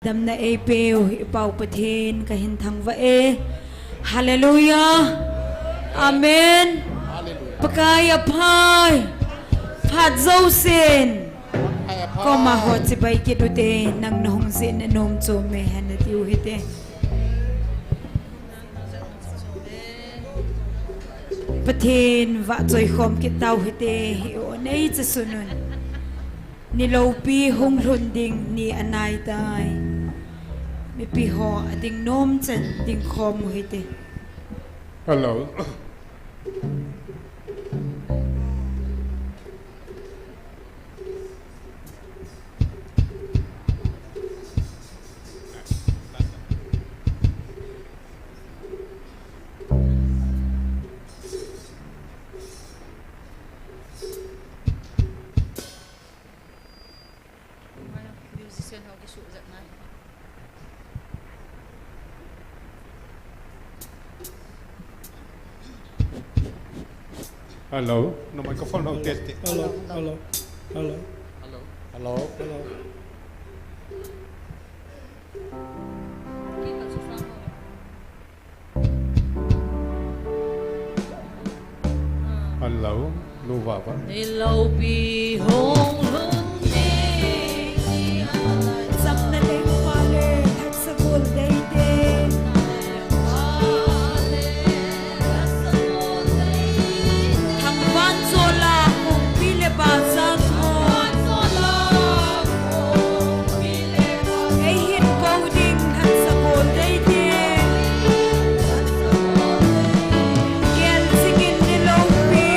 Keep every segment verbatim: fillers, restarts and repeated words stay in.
Damna eipeu i Pau Pathen kahin thangvah e. Hallelujah. Amen. Hallelujah. Pakai aphai. Phat jousen. Pakai aphai. Koma ho chibai kit ute, nang nahung jeh in anom chom e hen nati u hite. Pathen vahchoi khom kit tau hite, hi o nei cha sunun. Ni loupi hung lhun ding ni anai tai. Mipi ho ading nom chan ding khom u hite. Hello. Hello, no microphone no test. Hello, hello, hello. Hello. Hello. Hello. Hello, Nuvava. Ni loupi hung lhun ding. Samna leng pale, lhatsagol deite. Thangvan chola, kongpi le bazar ho. Ei hin kou ding lhatsagol deite. Gel jingin ni loupi.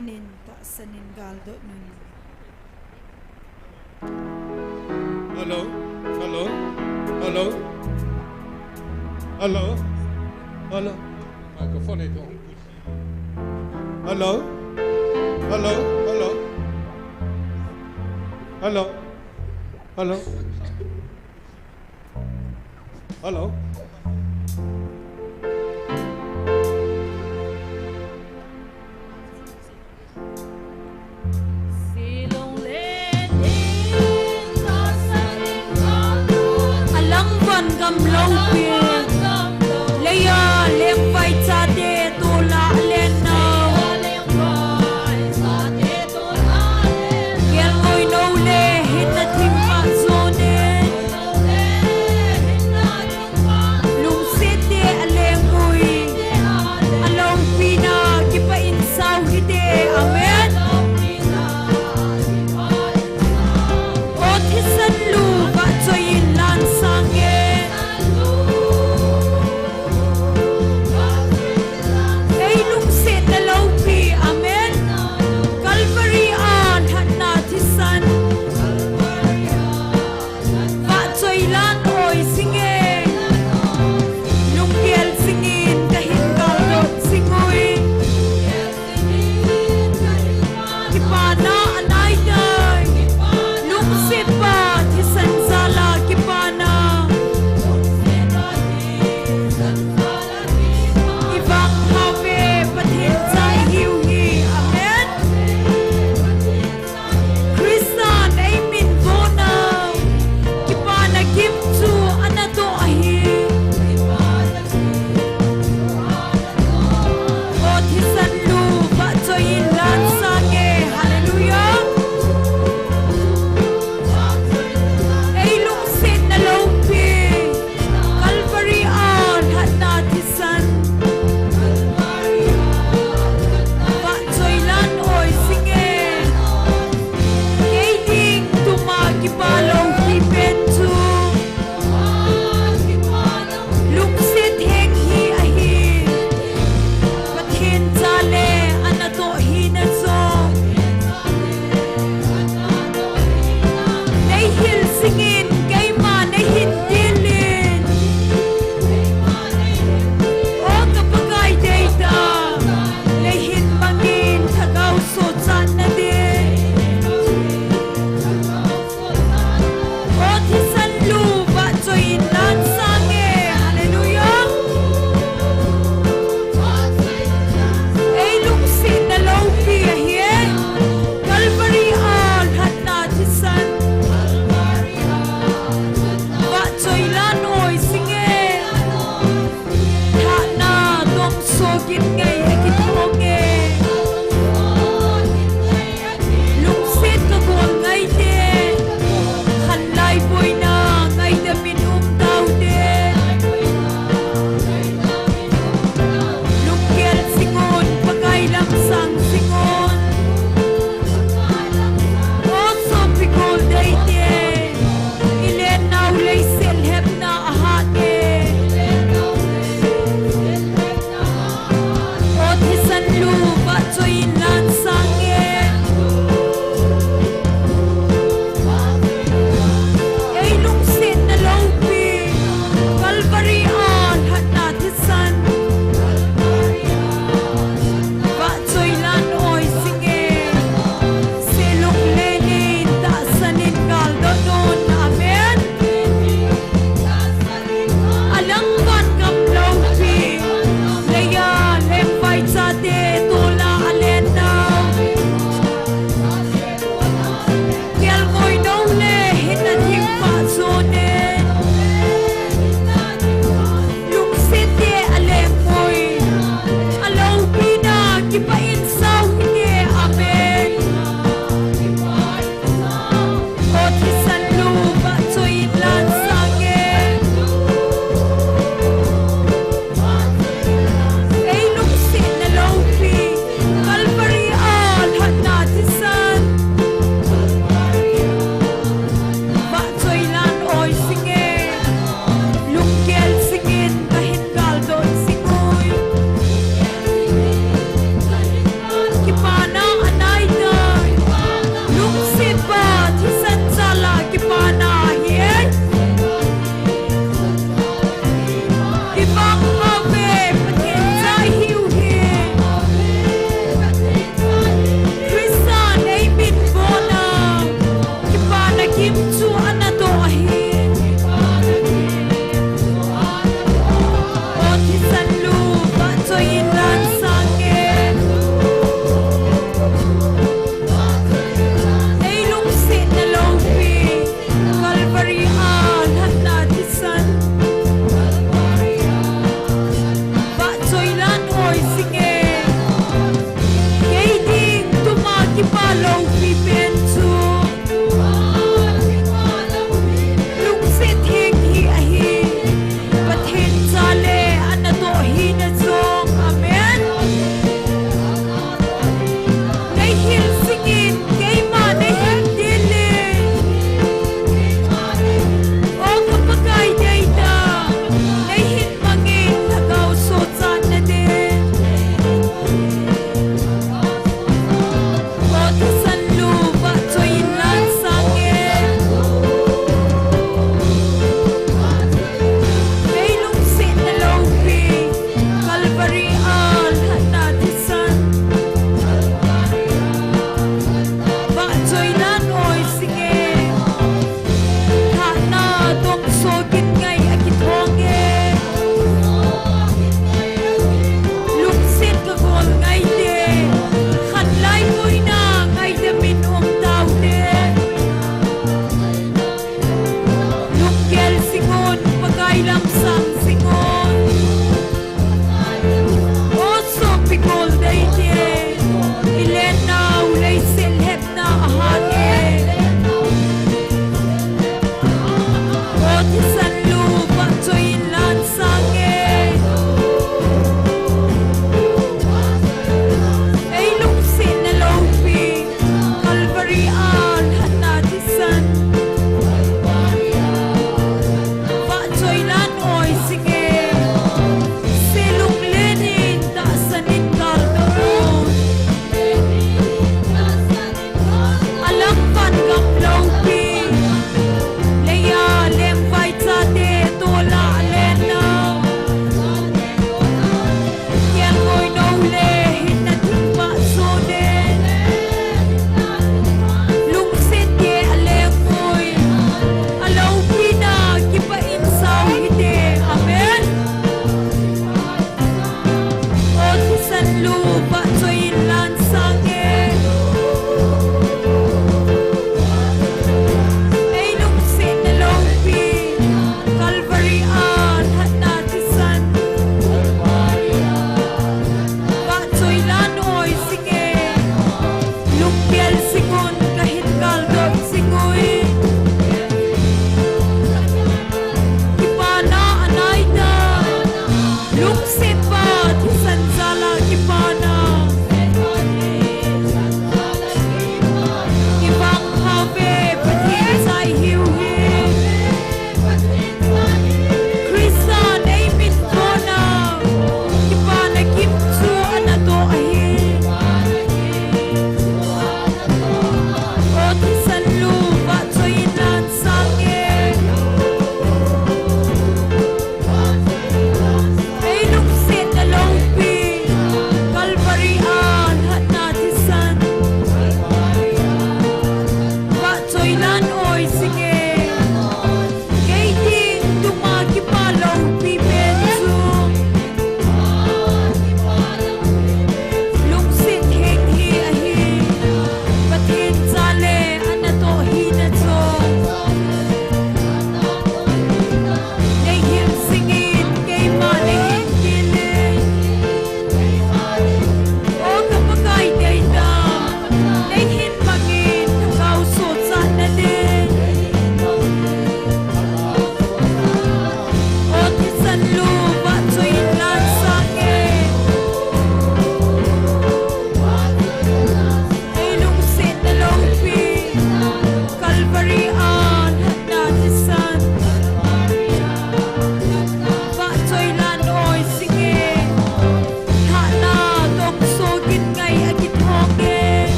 Nin tahsan in galdot nun. Hello? Hello? Hello? Hello? Hello? Microphone hi hung push. Hello? Hello? Hello? Hello? Hello? Hello? Alangvan gamlou pi, leiya lengvai chate tola len nau. Kelngoi nou le hinna thingpha jonin.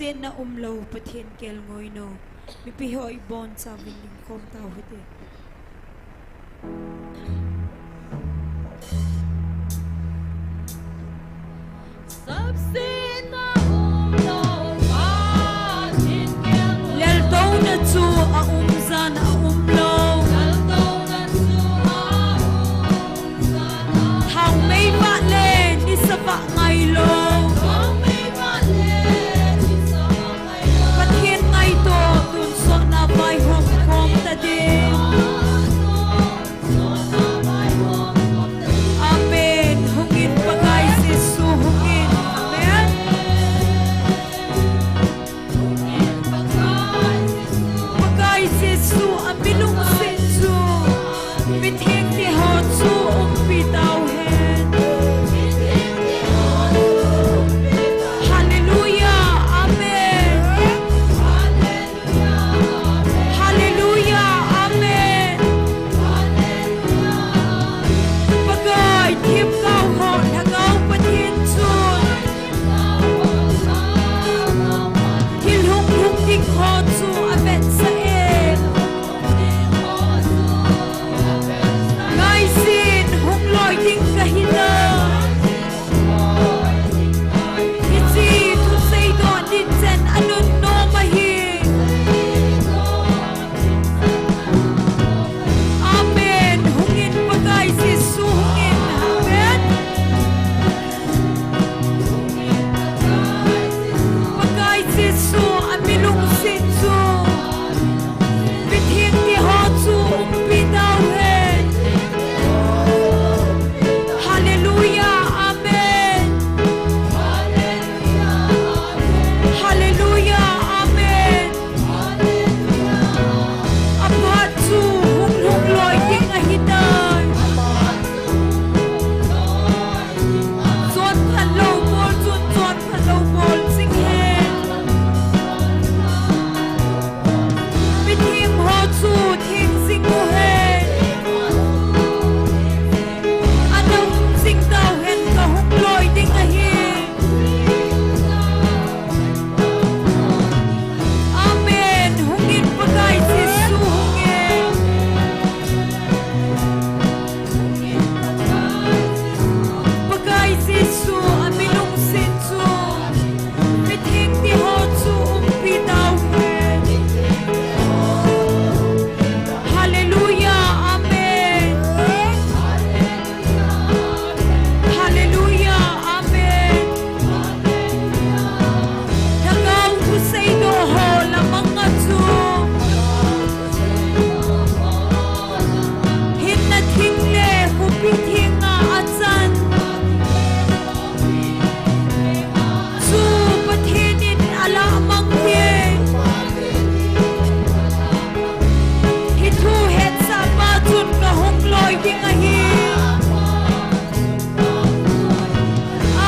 Sapsetna umlou Pathen kelngoi nou. Mipi ho ibonchauvin dingkhom tau hite. Sapsetna umlou Pathen kelngoi. Leltouna chu aum jan aumlou. Leltouna chu aum jan aum. Thaomei vah le nisa vah ngailou. Thaomei vah le nisa vah ngailou. Pathen ngaito tonsotna vaihom khom tadin. Amen. Hungin Pakai Jesu, hungin. Amen. Pakai Jesu, amilungset chu mithengte ho chu umpi tauhen. Hallelujah. Amen. Hallelujah. Amen. Pakai themgao ho Lhagao Pathen chun thil hunglhung ding ho chu avetsah e. Ngaijin hung loi ding kahi tai. Hiche thuseidoh ding chen anunnom ahi. Amen. Hungin Pakai Jesu, hungin. Amen. Pakai Jesu, amilungset chu mithengte ho chu umpi tauhen. Hallelujah. Amen. Hallelujah. Amen. Aphat chu hunglhung loi ding ahi tai. Chonphat lou bol chun chonphat lou bol jing hen. Mitheng ho chu theng jing uhen. Ana um jing tauhen, kahung loi ding ahi. Amen. Hungin Pakai Jesu, hungin. Pakai Jesu, amilungset chu mithengte ho chu umpi tauhen. Hallelujah. Amen. Hallelujah. Amen. Lhagao thuseidoh ho lamang a chu hinna thing le khopi theng a achan chu Pathen in alah mang e. Hiche thu hetsah pa chun kahung loi ding ahi.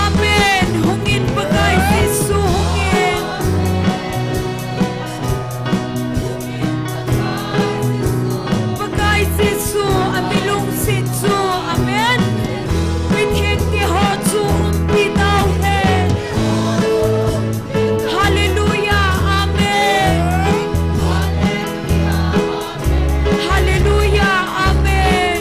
Amen. Hungin Pakai Jesu, hungin. Pakai Jesu, amilungset chu. Amen. Mithengte ho chu umpi tauhen. Hallelujah. Amen. Hallelujah. Amen.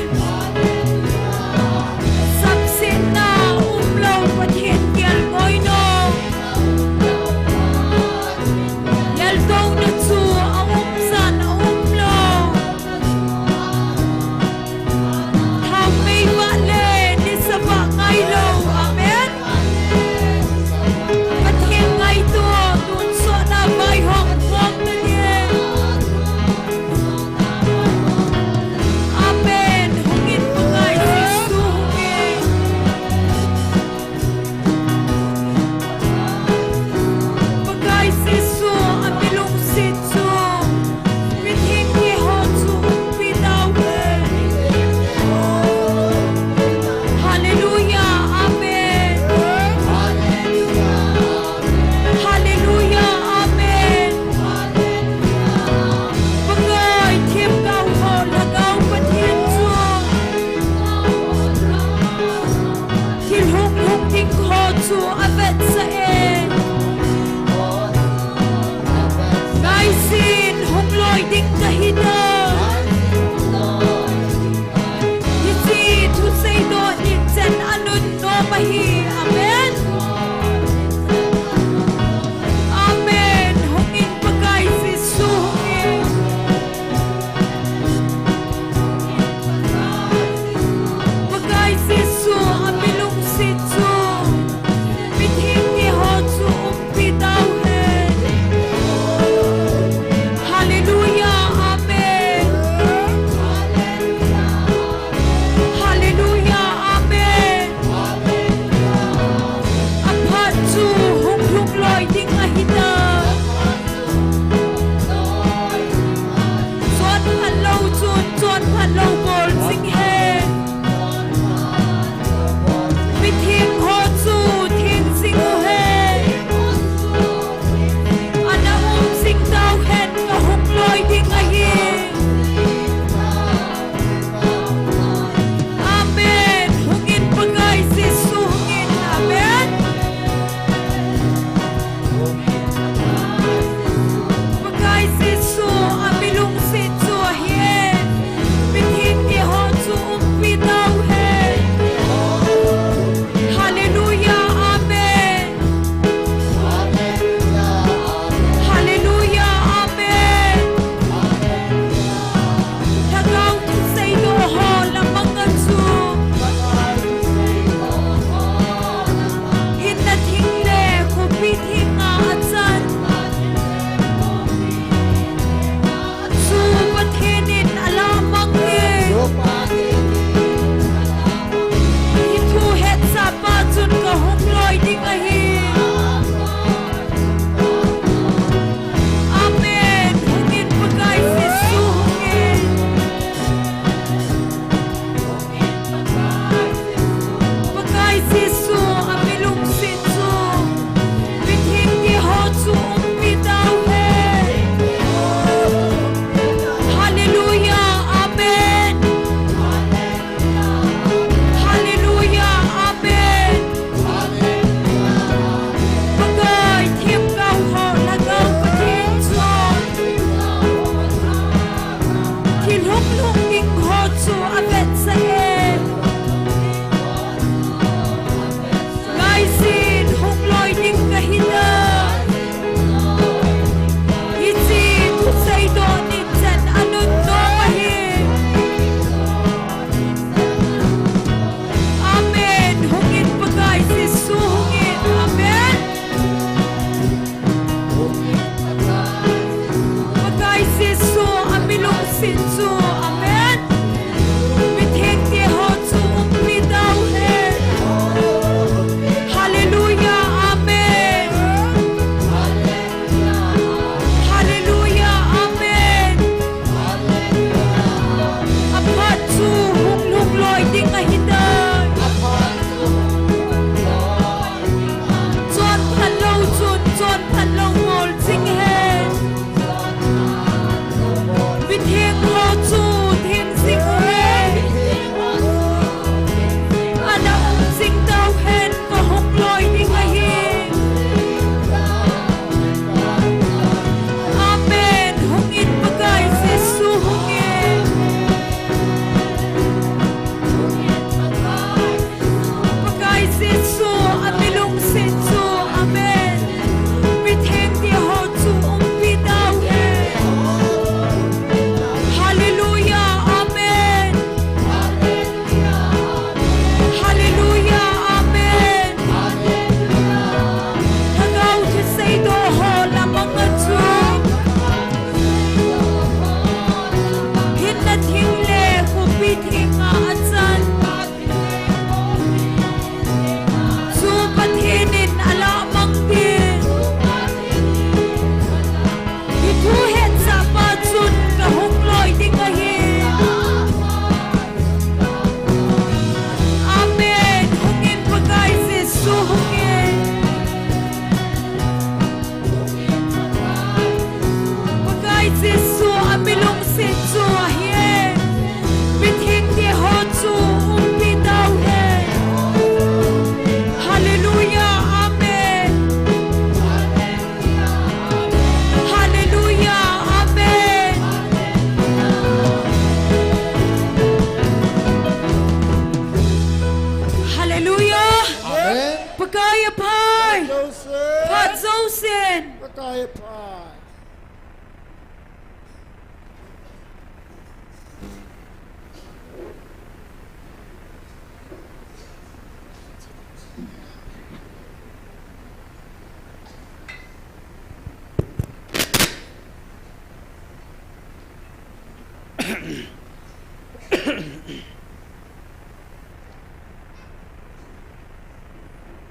Pakai aphai. Phat jousen. Phat jousen. Pakai aphai.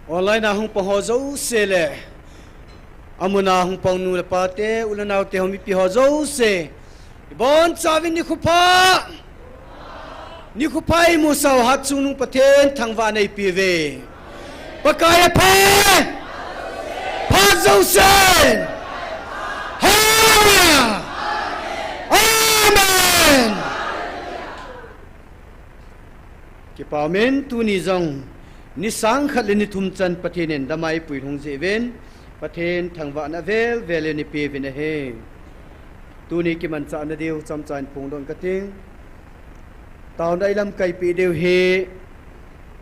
Online a hung pang ho jouse le, amun a hung pang nu le pa te, u le nao te, hung mipi ho jouse, ibonchauvin nikho pha. Nikho pha imusah u hatchungnung Pathen thangvahna eipeuve. Pakai aphai. Phat jousen. Hallelujah. Amen. Kipa umin, tuni jong ni sang khat le ni thum chan Pathen in dam a eipui lhung jeh uvin, Pathen thangvahna avel vel in eipeuvin ahi. Tuni kimanchahna diu chomcha in phongdoh inge kati. Taona eilamkai peh diu hi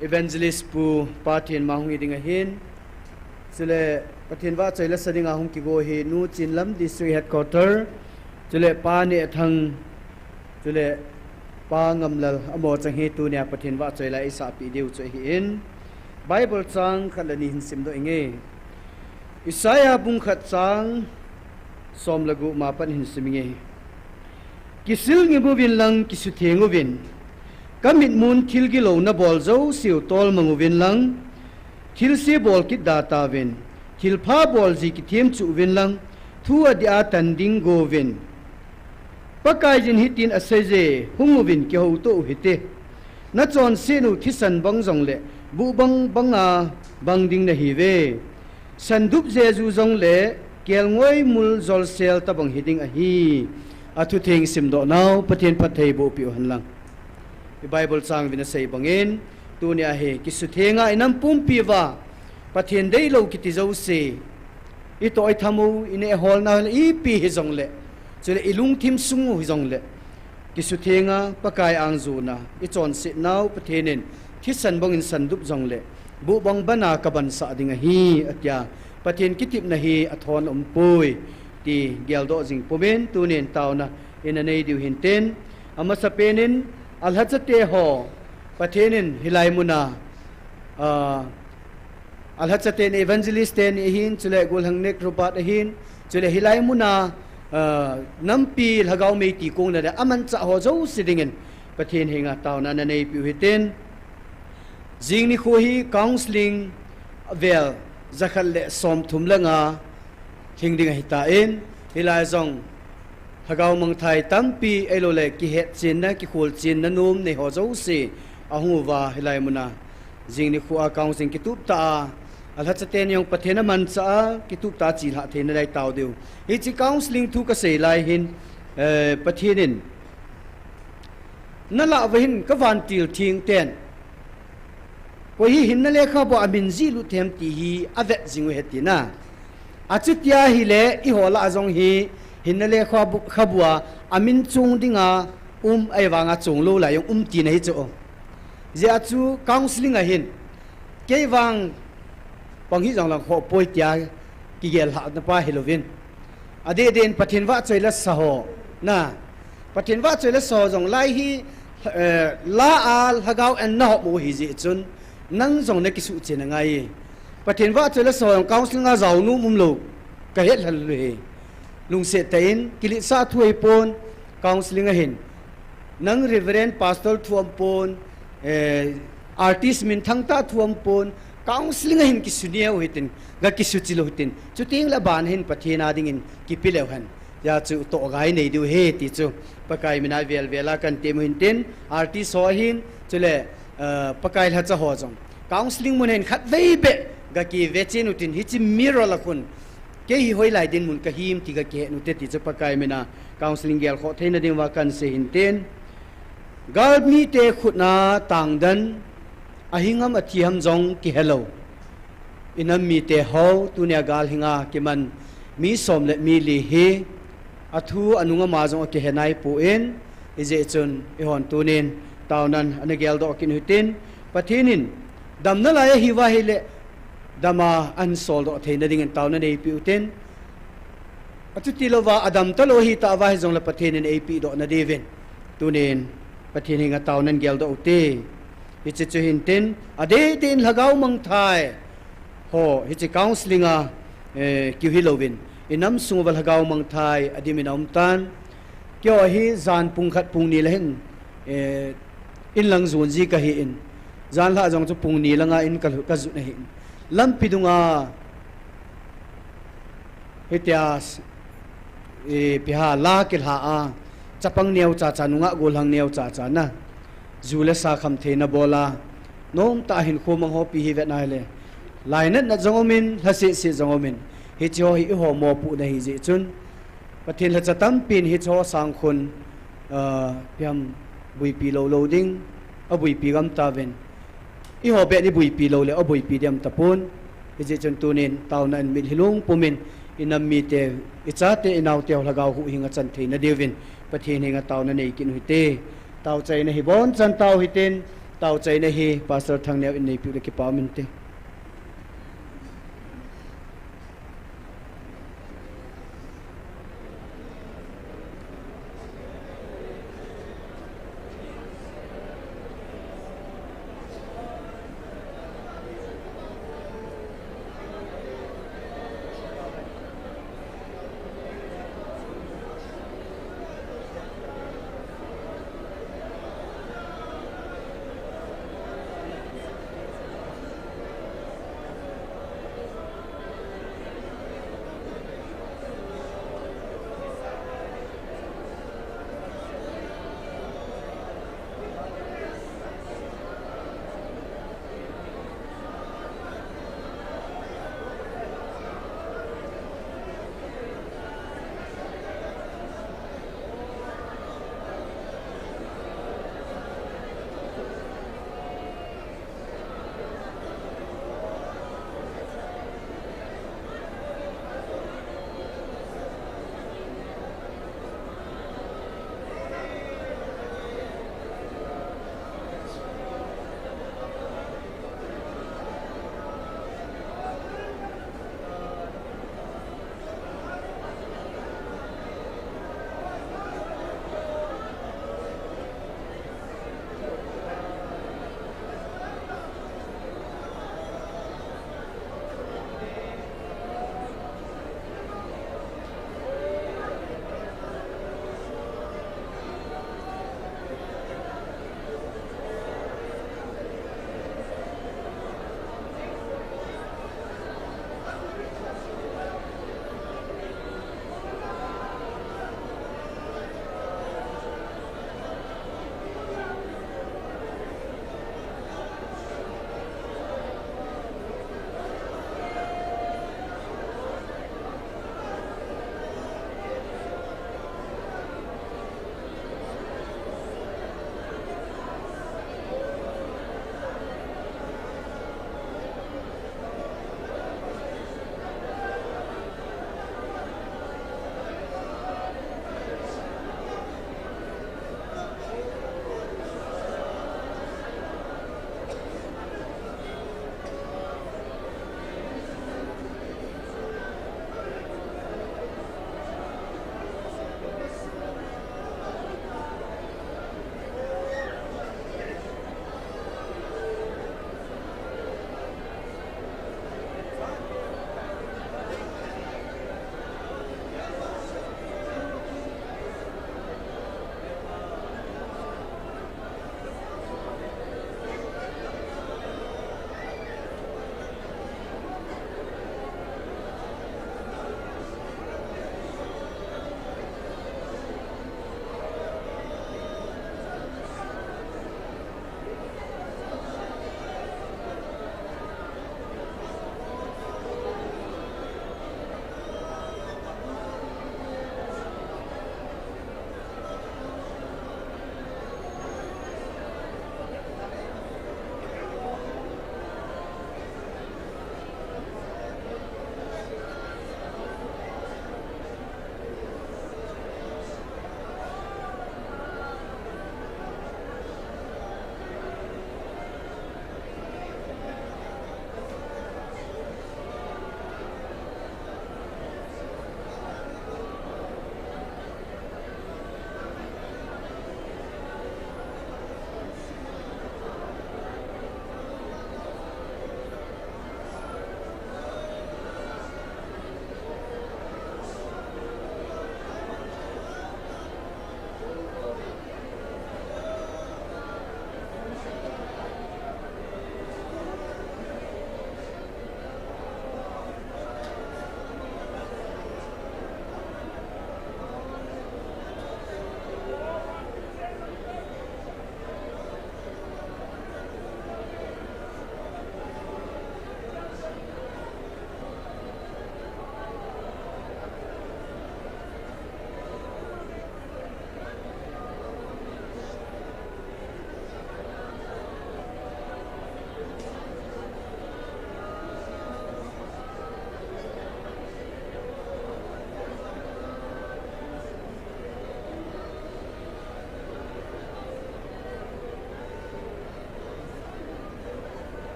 Evangelist Pu Pa Thenma hung hi ding ahin. Chule Pathen vahchoi la sa dinga hung kigo hi Nu Chinlam District Headquarter. Chule Pa Nehthang, chule Pa Ngamlal, amaho chang hi tunia Pathen vahchoi la eisahpeh diu chu ahin. Bible chang khat le ni hin simdoh inge. Isaiah bung khat chang som le gup ma pat hin sim inge. Kisil ngim uvin lang kisutheng uvin. Kamitmun thil gilou nabol jouseu tolmang uvin lang. Thilse bol kit da tauvin. Thilpha bol ji kithem chuh uvin lang. Thu adih a tan ding go uvin. Pakaiyin hitin aseiye, hung uvin kihouto u hite. Nachonset u thisan bang jongle, buh bang banga bang ding nahiuve. Sandup jeju jongle, kelngoi mul jolsel tobang hiding ahi. Athutheng simdoh nau, Pathen phattheiboh peh u henlang. I Bible chang uvin asei bangin, tunia hi kisuthenga inam pumpi uva, Pathen deilou kiti jouse, itoh itham u, ineh holna u le ipi hijongle, chule ilungthim sung u hijongle, kisuthenga Pakai ang jona, ichonset nau Pathen in thisan bangin sandup jongle, buh bang bana kabansah ding ahi, atia, Pathen kitepna hi athon aumpoi, ti geldoh jing pumin, tunin taona ina nei diu hintin, amasapen in, alhachate ho, Pathen in hilai muna, ah, alhachate ni, evangelist te ni ahin, chule Golhang Nek Robert ahin, chule hilai muna, ah, nampi lhagao meiti kongna le amanchah ho jouse dingin Pathen henga taona nanei piu hitin. Jing nikho hi counseling vel jakhat le somthum le nga lhing ding ahitan, hilai jong lhagao mangthai tampi ahilouleh kihetchenna, kikholchenna nom nei ho jouse ahung uva hilai muna jing nikho a counseling kituptah a, alhachaten jong Pathen amanchah a kituptah a chelhah theina ding tao diu. Hiche counseling thu kasei lai hin, eh, Pathen in nalah uva hin kavantil theng ten koi hi hinna lekhabu a amin jih lut them ti hi avet jing u ahi tina. Achutia ahile eiho lah a jong hi hinna lekhabu, khabu a amin chong dinga um ahivanga chonglou lai jong um tina hi chu. Hijeh a chu counseling a hin kei vang pang hih jong lang khoh poi tia kigel lhahna pa hilouvin, adeh deh in Pathen vahchoi la sa ho, na, Pathen vahchoi la sa ho jong lai hi, eh, la a lhagao an nahop u hijeh chun, nang jong nakisuhchen angai e. Pathen vahchoi la sa ho jong counseling a jao nom umlou kahet lhon u ahi. Lungset tah in, kiletsah thu ahipon, counseling a hin, nang Reverend Pastor thu aumpon, eh, artist minthang tah thu aumpon, counseling a hin kisuneo hitin, gakisuchil u hitin, chutengle aban a hin Pathen a dingin kipe leu hen. Hijeh chun tohgon nei diu ahi ti chu Pakai mina velvel a kahin temu hintin, artist ho ahin, chule, eh, Pakai lhacha ho jong counseling mun a hin khatvei beh gakivechen utin, hiche mirror a khun kei hi hoilai dinmun kahim ti gakihet ute ti chu Pakai mina counseling gelkhoh theina dinguva kahin sei hintin. Galmite khutna tangdan, ahing ham athi ham jong kihelou inam mite ho, tunia gal hinga kiman mi som le mi li hi athu anung ama jong akihe naipon, hijeh chun eihon tunin taonan ana geldoh kit u hitin, Pathen in damna lai ahiuva ahile dama ahin soldoh theina dingin taona neipiu hitin. Achuti louva, adam talou hitah uva hijongle Pathen in eipehdoh nadiuvin, tunin Pathen henga taona nahin geldoh ute. Hiche chu hintin, adeh deh in lhagao mangthai ho, hiche counselling a, eh, kiu hilouvin, inam sung uva lhagao mangthai adim in aumtan. Keiho hi jan pung khat pung ni le hin, eh, inlang jon ji kahin. Janlhah jong chu pung ni langa in ka, kajot ahin. Lampi dunga, hitia, eh, ipi ham, la kilha a, chapang neocha cha, nungah gollhang neocha cha na, ju le sa kham theina bol a, nomtah a hinkho mang ho ipi hi vet nahile, lainat nat jong umin, lhaseh seh jong umin, hiche ho hi eiho mopohna ahi jeh chun, Pathen lhacha tampin hiche ho sang khun, ah, ipi ham, boipi lou lou ding, aboipi gam tauvin. Eiho beh in iboipi loule, aboipi ding tapon. Hijeh chun tunin taona in mitlhi lungpum in, inam mite, ichate, inaote ho lhagao huhhing achan theina diuvin, Pathen henga taona nei kit u hite. Taochaina hi bonchan tao hitin, taochaina hi Pastor Thangneo in neipiu le kipa um inte.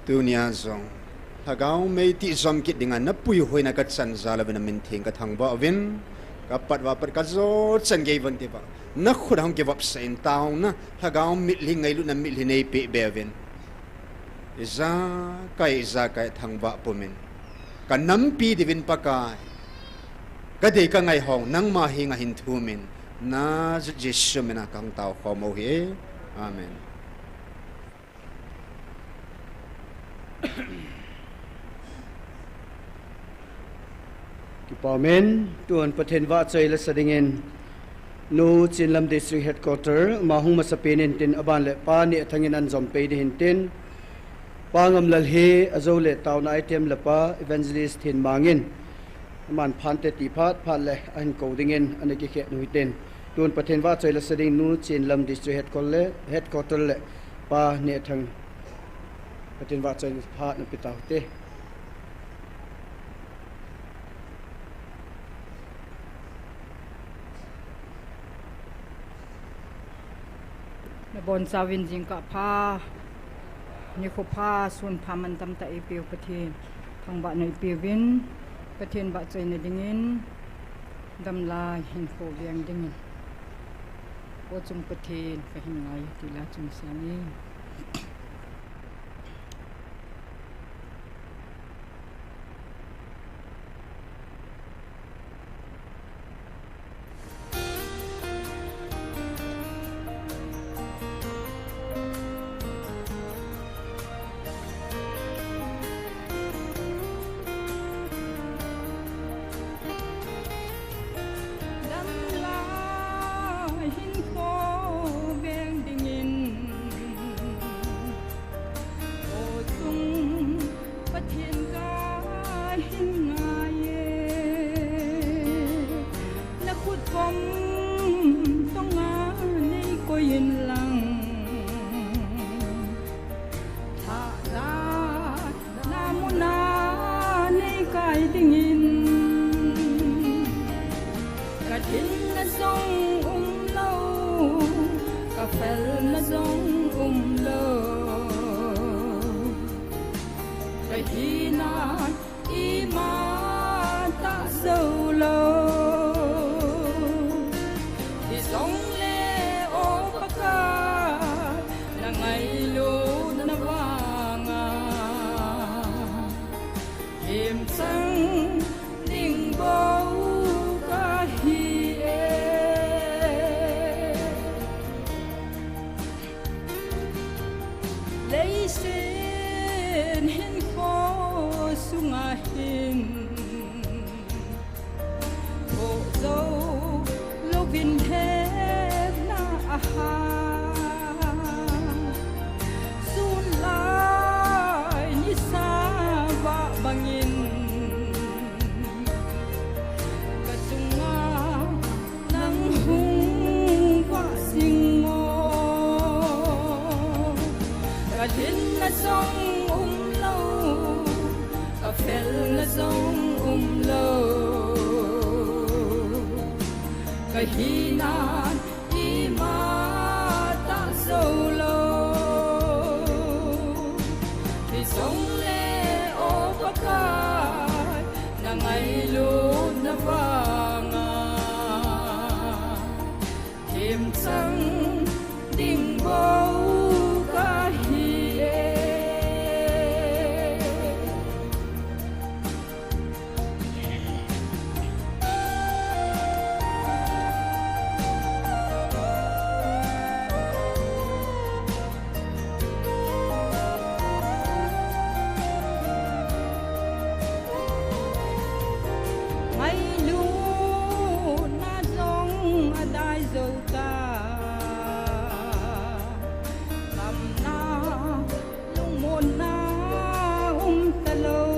Tunia jong Lhagao mei tijom kit dinga napuihoina kachan jal uvin namin theng kathangvah uvin, kapat vah pat kajo chan gei uvin tiva, nakhut ahung kivopsah in taona, Lhagao mitlhi, ngailutna mitlhi neipeh be uvin, ijakai ijakai thangvah pumin, kanampi diuvin Pakai, kadei kangai ho nangma henga hin thumin, Nazareth Jesu mina kahung taokhom u ahi. Amen. Kipa umin, tun Pathen vahchoi lasa dingin Nu Chinlam District Headquarter ma hung masapen intin, aban le Pa Nehthang in anjom pei ding hintin, Pa Ngamlal hi ajou le taona item le Pa Evangelist Thenmang in aman phante ti phat phat le ahin kou dingin ana kikhen u hitin, tun Pathen vahchoi lasa ding Nu Chinlam District Headquarter le, Headquarter le Pa Nehthang Pathen vahchoi phat napeh tau hite. Nabonchauvin jingkah pha, nikho pha, sun pha, mantam tah eipeu Pathen thangvahna ipeuvin, Pathen vahchoina dingin, damlai hinkho veng dingin, O chung Pathen, kahin ngai e ti la chung sangin. Damlai hinkho veng dingin, O chung Pathen, kahin ngai e. Nakhut kom tonga neikoi inlang, thahatna muna neikai dingin, kadinna jong umlou, kafelna jong umlou, kahinat imatah joulou. Hijongle O Pakai, nangailutna vanga themchang ding bou kahi e. Leiset hinkho sunga hin, thoh jou louvin hetna ahah, sun lai nisa vah bangin, kachunga nang hung vah jing o. Kadinna jong umlou, kafelna jong umlou, kahinat imatah joulou. Hijongle O Pakai, nangailutna vanga themchang ding bou kahi e. Ngailutna jong adai jou ta, damna lungmonna um talou.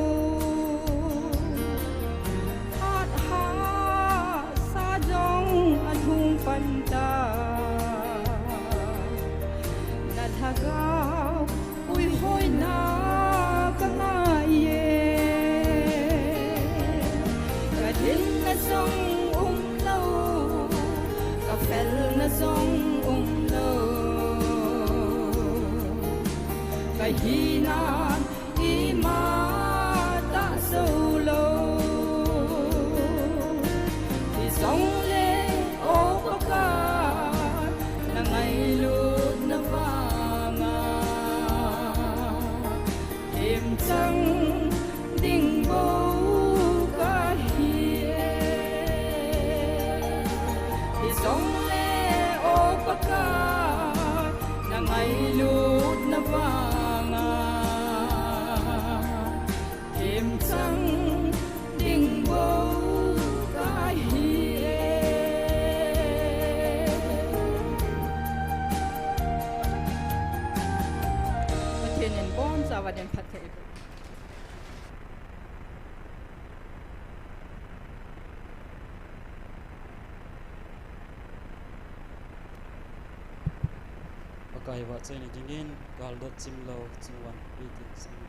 Phat hahsa jong alhung pan ta, na lhagao puihoina kangai e. Kadinna jong umlou, kafelna jong umlou, kahinat Ima tah solo. Hijongle o Pakai, na ngailutna vanga themchang ding bou kahi e. Hijongle o Pakai, na ngailutna vanga themchang ding bou kahi e. Pathen in bonchauva din phatthei boh. Pakai vahchoina dingin, Galdot Chimlou, chungvang eighteen sang.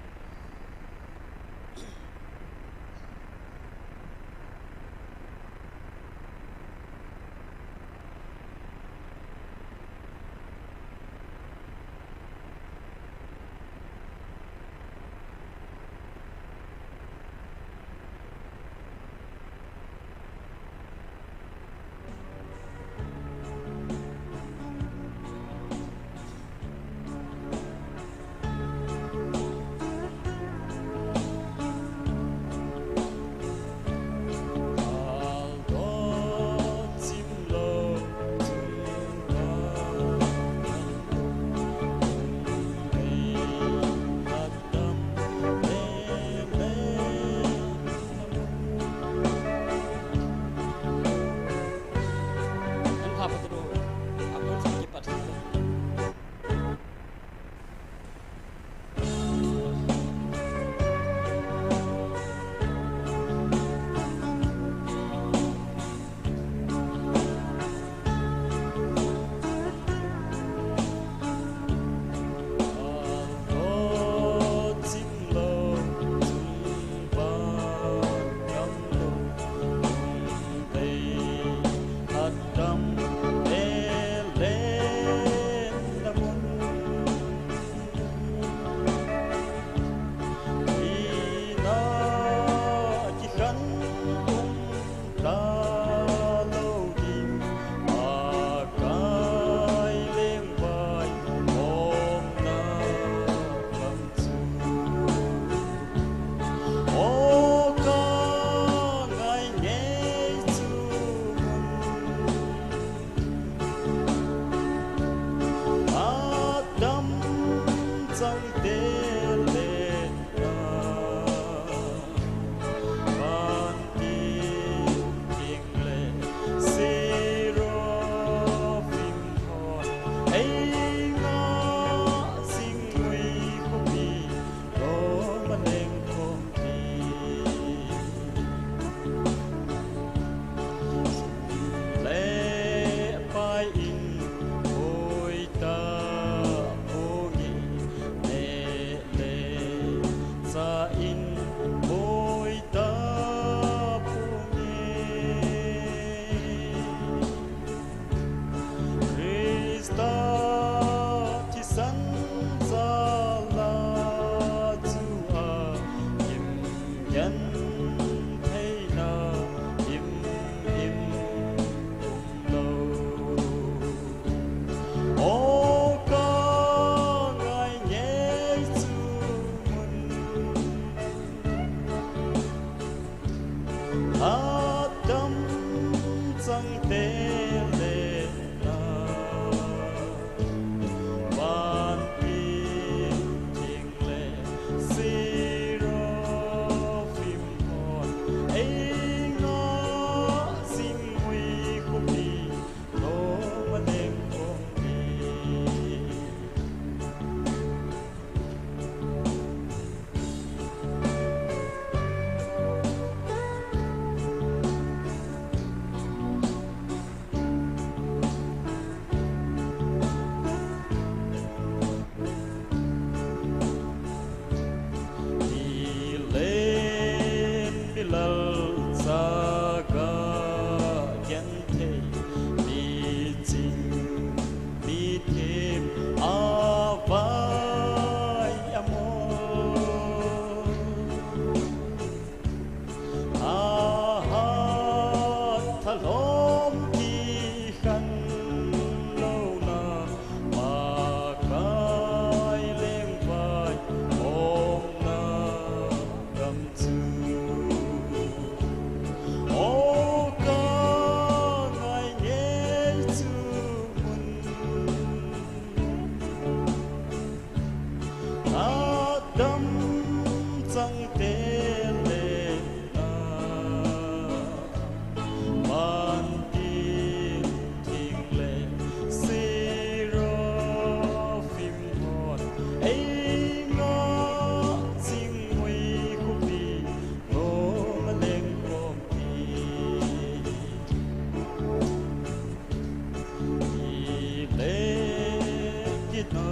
Sangte le na, vantin thing le seraphim hon, ei ngah jing ui khopi, nom a leng khompi. Kile kina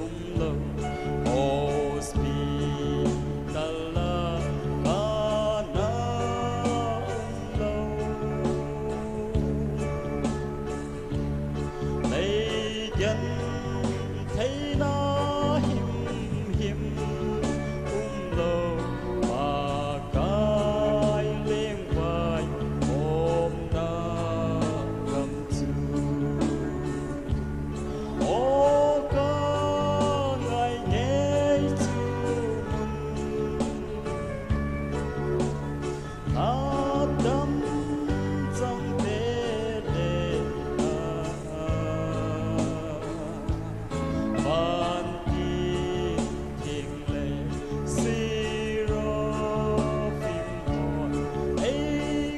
umlou, hospital a kana umlou. Lei gentheina himhim umlou, Pakai lengvai omna gam chu. O ka ngai ngei chu mun. Adam changte le na, vantin thing le seraphim hon, ei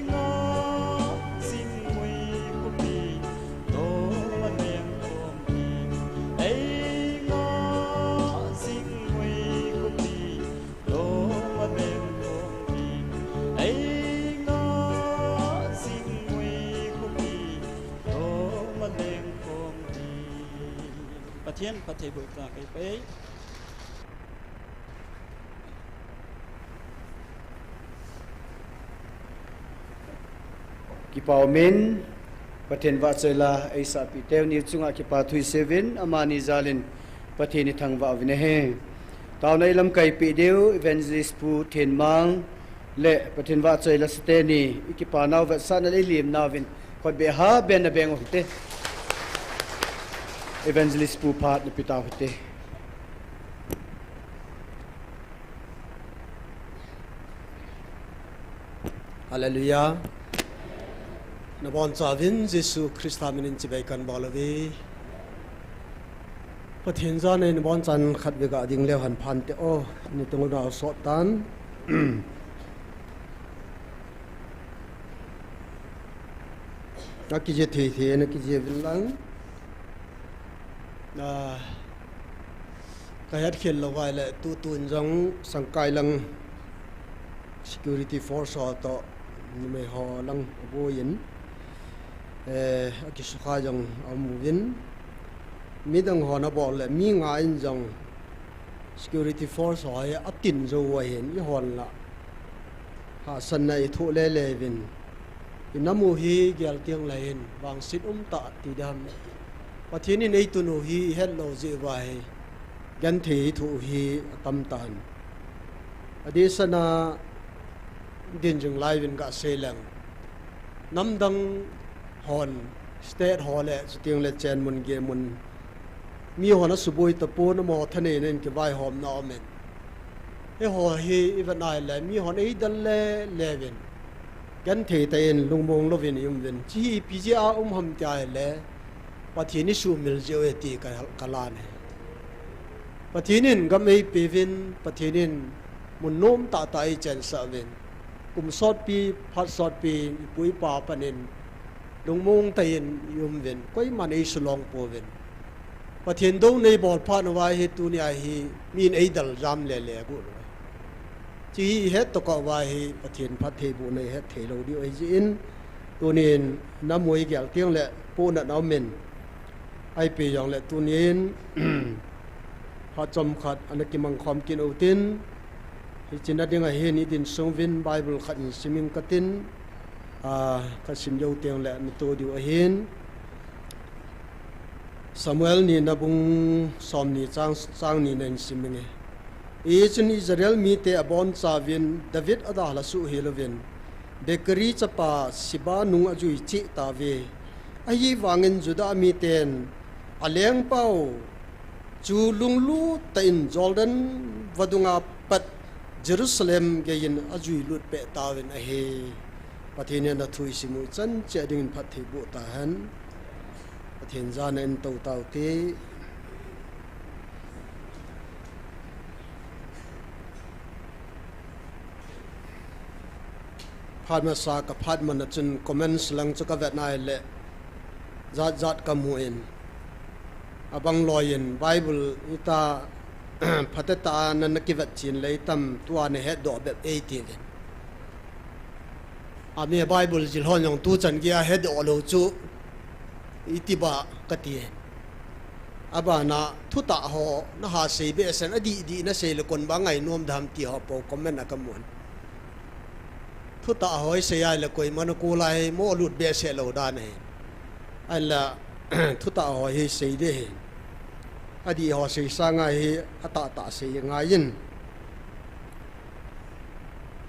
ngah jing ui khopi, nom a leng khompi, ei ngah jing ui khopi, nom a leng khompi, ei ngah jing ui khopi, nom a leng khompi. Pathen phattheiboh tah kei pei. Kipa umin, Pathen vahchoi la eisahpeh teu ni chunga kipa thu iseiyuvin, amani jalin Pathen ithangvah uvin ahi. Taona ilamkaipeh diu Evangelist Pu Thenmang le Pathen vahchoi la sate ni, ikipa nau vetsahna le ilim nauvin, khutbeh ha beng na beng uhite. Evangelist Pu phat na pe tau hite. Hallelujah. Nabonchauvin Jesu Christa minin chibai kahin bol uve. Pathen jana in nabonchauvin khatvei ga ding leu hen phante o, ni tungna sot tan. Nakijih thei thei, nakijih uvin lang. Ah, kahet khel lou vai le, tutu in jong Sangkai lang security force ho toh numei ho lang aboiyin, eh, akisukha jong aum uvin, midang hon abol le mi nga in jong security force ho hi atin jou u ahin, eihon la hahsatna ithoh lele uvin, inam u hi gel teng le hin vangset umtah ti dam. Pathen in eitun u hi ihet lou jeh uva hi genthei ithoh u hi atam tan. Adeh sanga din jing lai uvin gasei leng, namdang hon, state ho le, chuteng le chen mun gei mun, mi hon asuboi tapon, amaho thaneina in kivaihomna aumin. Eiho hi ivet nai le, mi hon eidel lele uvin, genthei tah in lungmong louvin ium uvin. Hiche hi ipi jeh a um ham ti ahile, Pathen isuhmil jeh u ahi ti ka, kalan ahi. Pathen in gam eipeuvin, Pathen in mun nomtah tah eichensah uvin, kum sotpi, phat sotpi, ipu ipa panin lungmong tah in ium uvin, koiman eisulong pouvin. Pathen douna ibol phat uva hi tunia hi min eidel jam lele got uve. Hiche hi ihet tokah uva hi Pathen phattheibohna ihet thei lou diu ahi jeh in, tunin nam u hi gel teng le pohnat aumin, ahipi jongle tunin phat chomkhat ana kimang khom kit utin, hiche na dinga hin idin sung uvin Bible khat in sim ing katin, ah, kasim jou teng le natoh diu ahin. Samuel nina bung somni chang, chang nina in sim inge. Hichun Israel mite abonchauvin David adalha suhhel uvin, Bichri chapa Sheba nung ajui cheh tauve. Ahivangin Judah miten alengpau chu lunglut tah in Jordan vadunga pat Jerusalem geiyin ajui lut peh tauvin ahi. Pathen in athu isim u ichan cheh dingin phattheiboh tahen. Pathen jana in tou taute. Phat masa ka phat man a chun comments lang chu ka vet nai le, jat jat ka mu in. Abang loi in Bible ita phateta a na, na kivet chin le itam tua na het doh bep ei ti ven. Ami Bible jil hon jong tu chan gei a het doh lo chu iti ba ka ti. Abana thutah ho na ha sei be sen a di di na sei le kon ba ngai nom dam ti ho po comment a ka mun. Thutah ho i sei ai le koima na ko lai mo lut be se lo dan he. An la thutah ho hi sei de he. A di ho sei sanga hi a ta ta sei ngai in.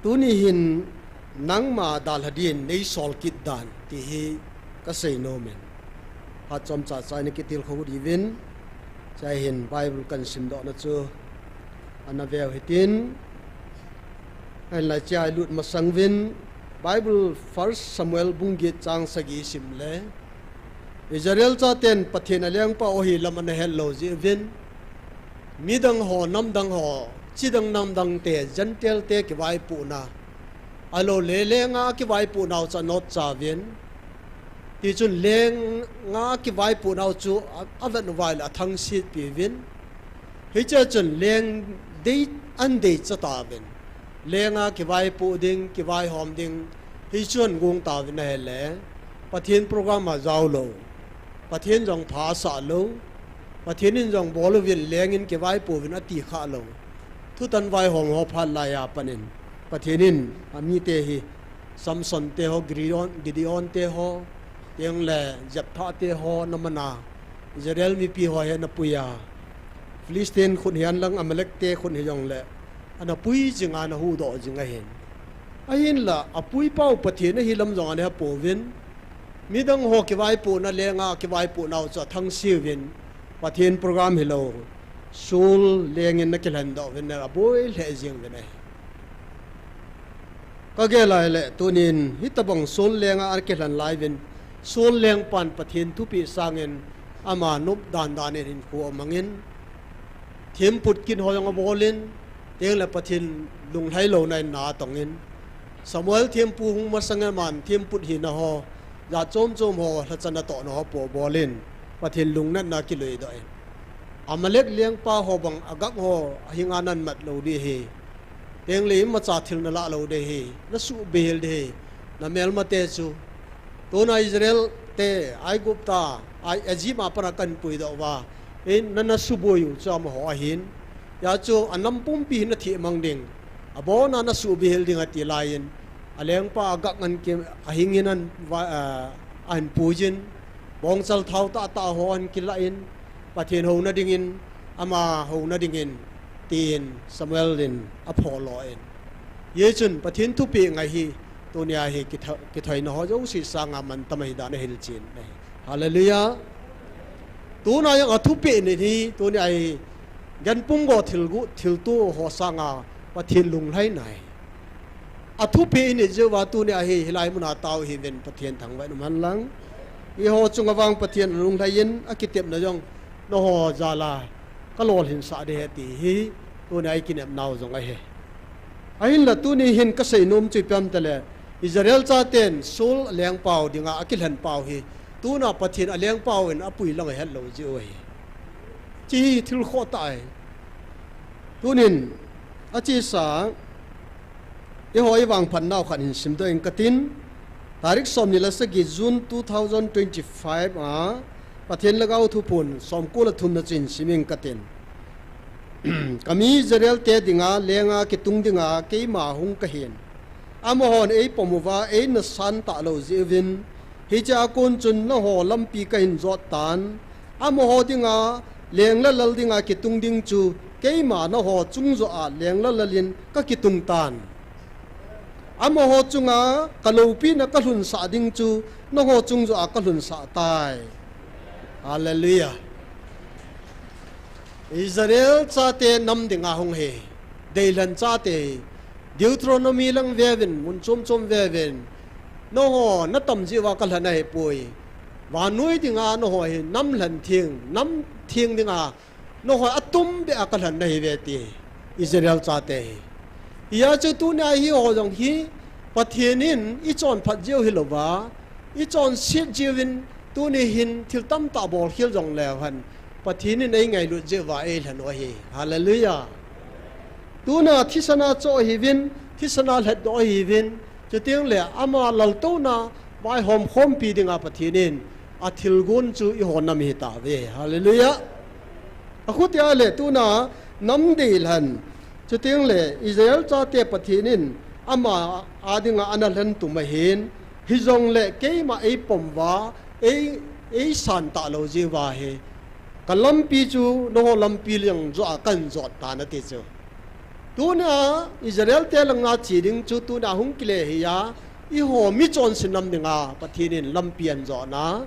Tuni hin nangma dalha din nei sol kit dan ti hi ka sei nom in. Phat chomcha chai ni kitil kho di vin. Chai hin Bible kan sim doh na chu ana veu hitin. An la chai lut masang vin. Bible First Samuel bung get chang sagi sim le. Israel chaten Pathen a lengpa o hi lam ana het lo ji vin. Midang ho, namdang ho, chidang namdang te, Gentile te kivaipuhna. Alo le lenga kivaipuhna u cha not cha vin. Ti chun lenga kivaipuhna u chu a, a vet u vai le a thangsit pi vin. Hiche chun leng dei an dei cha ta vin. Lenga kivaipuh ding, kivaihom ding. Hi chun gung ta vin a hele. Pathen program a jao lo. Pathen jong pha sa lo. Pathen in jong bol uvin leng in kivaipu vin a ti kha lo. Thutan vaihom ho phat lai a panin. Pathen in a mi te hi Samson te ho, Gideon, Gideon te ho, teng le Jephthah te ho na mana. Israel mipi ho he na puia. Philistine khun hian lang Amalek te khun hi jong le. Ana pui jing a na hu doh jing a hin. A hin la a pui pau Pathen a hi lam jong ana ha po vin. Midang ho kivaipuhna lenga kivaipuhna u cha thangsit vin. Pathen program hi lo. Sul leng in na kilhen doh vin na a boi le jing vin a hi. Ka gel lai le tunin hitabang sul lenga a kilhen lai vin. Sul leng pan Pathen thupi sangin ama nup dan dan in hin khu amangin. Thimput kin ho jong a bol in. Teng le Pathen lunglhai lo na in na tong in. Samuel thimpu hung masang a man thimput hi na ho. Ja chom chom ho hla chan a toh na ho po bol in. Pathen lungnat na kiloi doh in. Amalek lengpa ho bang Agag ho a hinga nan mat lo di hi. Teng le ima cha thil na la lo de hi. Na su behel de hi. Na melma te chu. Tuna Israel te Aigupta, ai, Egypt a pana kan pui doh va. In na na su boi u chu amaho a hin. Ya chu a nam pumpi hin a thi mang ding. A bona na su behel ding a ti lai in. A lengpa Agag an ki, a hingin an va, a, an pui jin. Bongchal thau ta ta ho an kila in. Pathen ho na ding in. Ama ho na ding in. Tin Samuel in a pho lo in. Ye chun Pathen thupi ngai hi. Tunia hi kitha-, kithoina ho jouse sanga man tam ahi dan a hilchen ahi. Hallelujah. Tuna jong a thupeh ni hi, tunia hi, gan pum go thil gu, thil tu ho sanga, Pathen lunglhai nai. A thupeh ni jeh uva tunia hi, hilai muna tao hi ven Pathen thangvah in um hen lang. Eiho chunga vang Pathen lunglhai in, a kitepna jong, na ho jal a, ka lolhin sah de he ti hi, tunia i kinepnau jong ahi. Ahinla tuni hin ka seinom chu ipi ham tile, Israel chaten Saul lengpau dinga a kilhenpau hi, tuna Pathen a lengpau in a pui lang a het lou jiu ahi. Chi hi thil khoh tah ahi. Tunin, a chesa, eiho i vangphatnau khat hin simdoh ing katin, tarik somni le sagi June two thousand twenty-five a, Pathen Lhagao Thuphon somko le thumna chu hin sim ing katin. Ka mi Israel te dinga lenga kitung dinga keima hung kahin. Amahon eipom uva, eina san talou jeh uvin. Hichea kon chun nangho lampi kahin jot tan. Amaho dinga leng le lal dinga kitung ding chu keima nangho chungjou a leng le lal in kakitung tan. Amaho chunga kaloupina kalhunsah ding chu nangho chungjou a kalhunsah tai. Hallelujah. Israel chate nam dinga hung hi, deilhen chate hi, Deuteronomy lang veuvin, mun chom chom veuvin, nangho natam jeh uva kalhen ahipoi. Vannoi dinga nangho hi nam lhen theng, nam theng dinga nangho atum beh a kalhen nahiuve ti, Israel chate hi. Hia chu tunia hi ho jong hi, Pathen in ichonphat jeh u hilouva, ichonset jeh uvin tuni hin thil tamtah bolkhel jongleu hen, Pathen in eingailut jeh uva eilhen u ahi. Hallelujah. Tuna thisana choh ahiuvin, thisana lhatdoh ahiuvin, chutengle ama laltouna vaihom khompi dinga Pathen in athilgon chu eiho nam ahitauve. Hallelujah. Akhutia le tuna namdeilhen, chutengle Israel chate Pathen in ama a dinga ana lhentum ahin, hijongle keima eipom uva, ei, eisan talou jeh uva hi, kalampi chu nangho lampi leng joh a kahin jot tan ati chu. Tuna Israel te langa che ding chu tuna hung kile hia, eiho michonse nam dinga Pathen in lampi ahin jotna.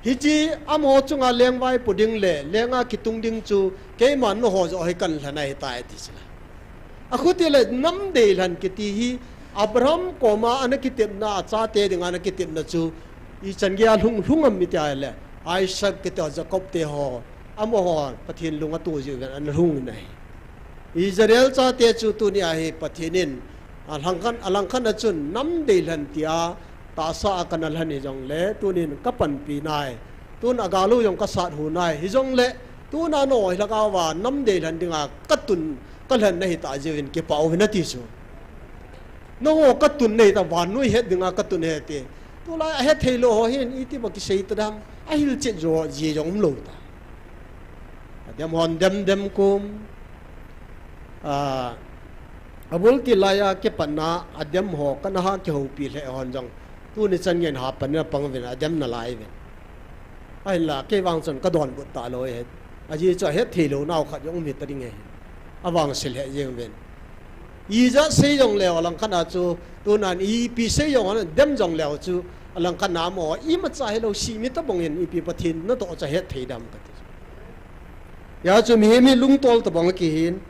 Hiche amaho chunga lengvaipo ding le lenga kitung ding chu keiman nangho joh hi kahin lhen ahitai ati chula. Akhuti le namdeilhen kiti hi Abraham koma ana kitepna, achate dinga ana kitepna chu ichan geiya lhung, lhung ham iti le, Isaac kiti, Jacob teho, amaho Pathen lung ato jeh uvin ana lhung in ahi. Israel chate chu tunia hi Pathen in alangkhat, alangkhat a chun namdeilhen tia tahsa a kana lhen hijongle tunin kapanpi nai. Tun agal u jong kasat hu nai. Hijongle tuna nangho lhagao va namdeilhen dinga katun, kalhen nahitah jeh uvin kipah uvin ati chu. Nangho katun nahitah, vannoi het dinga katun ahi ati. Tulai ahetheilou ho hin itipa kisei tadem, ahilchet jo ji jong umlou ta. Adem hon dem dem kum. A, abul til laiya kipatna adem ho kana ha kihoupi lheh hon jong tuni chan geiyin hapan in apang uvin, adem nalai uvin. Ahinla kei vang chun kadonbut talou ahi. Ajeh chu ahettheilounau khat jong um hita ding ahi. Avangse lheh jeng uvin. Ijat sei jongleu alangkhat a chu, tunan ipi sei jong, dem jongleu chu, alangkhat a amaho imacha hilou, simi tobang in ipi Pathen natoh chu ahetthei dem kati. Hijeh chun mihem hi lungtol tobang akihin,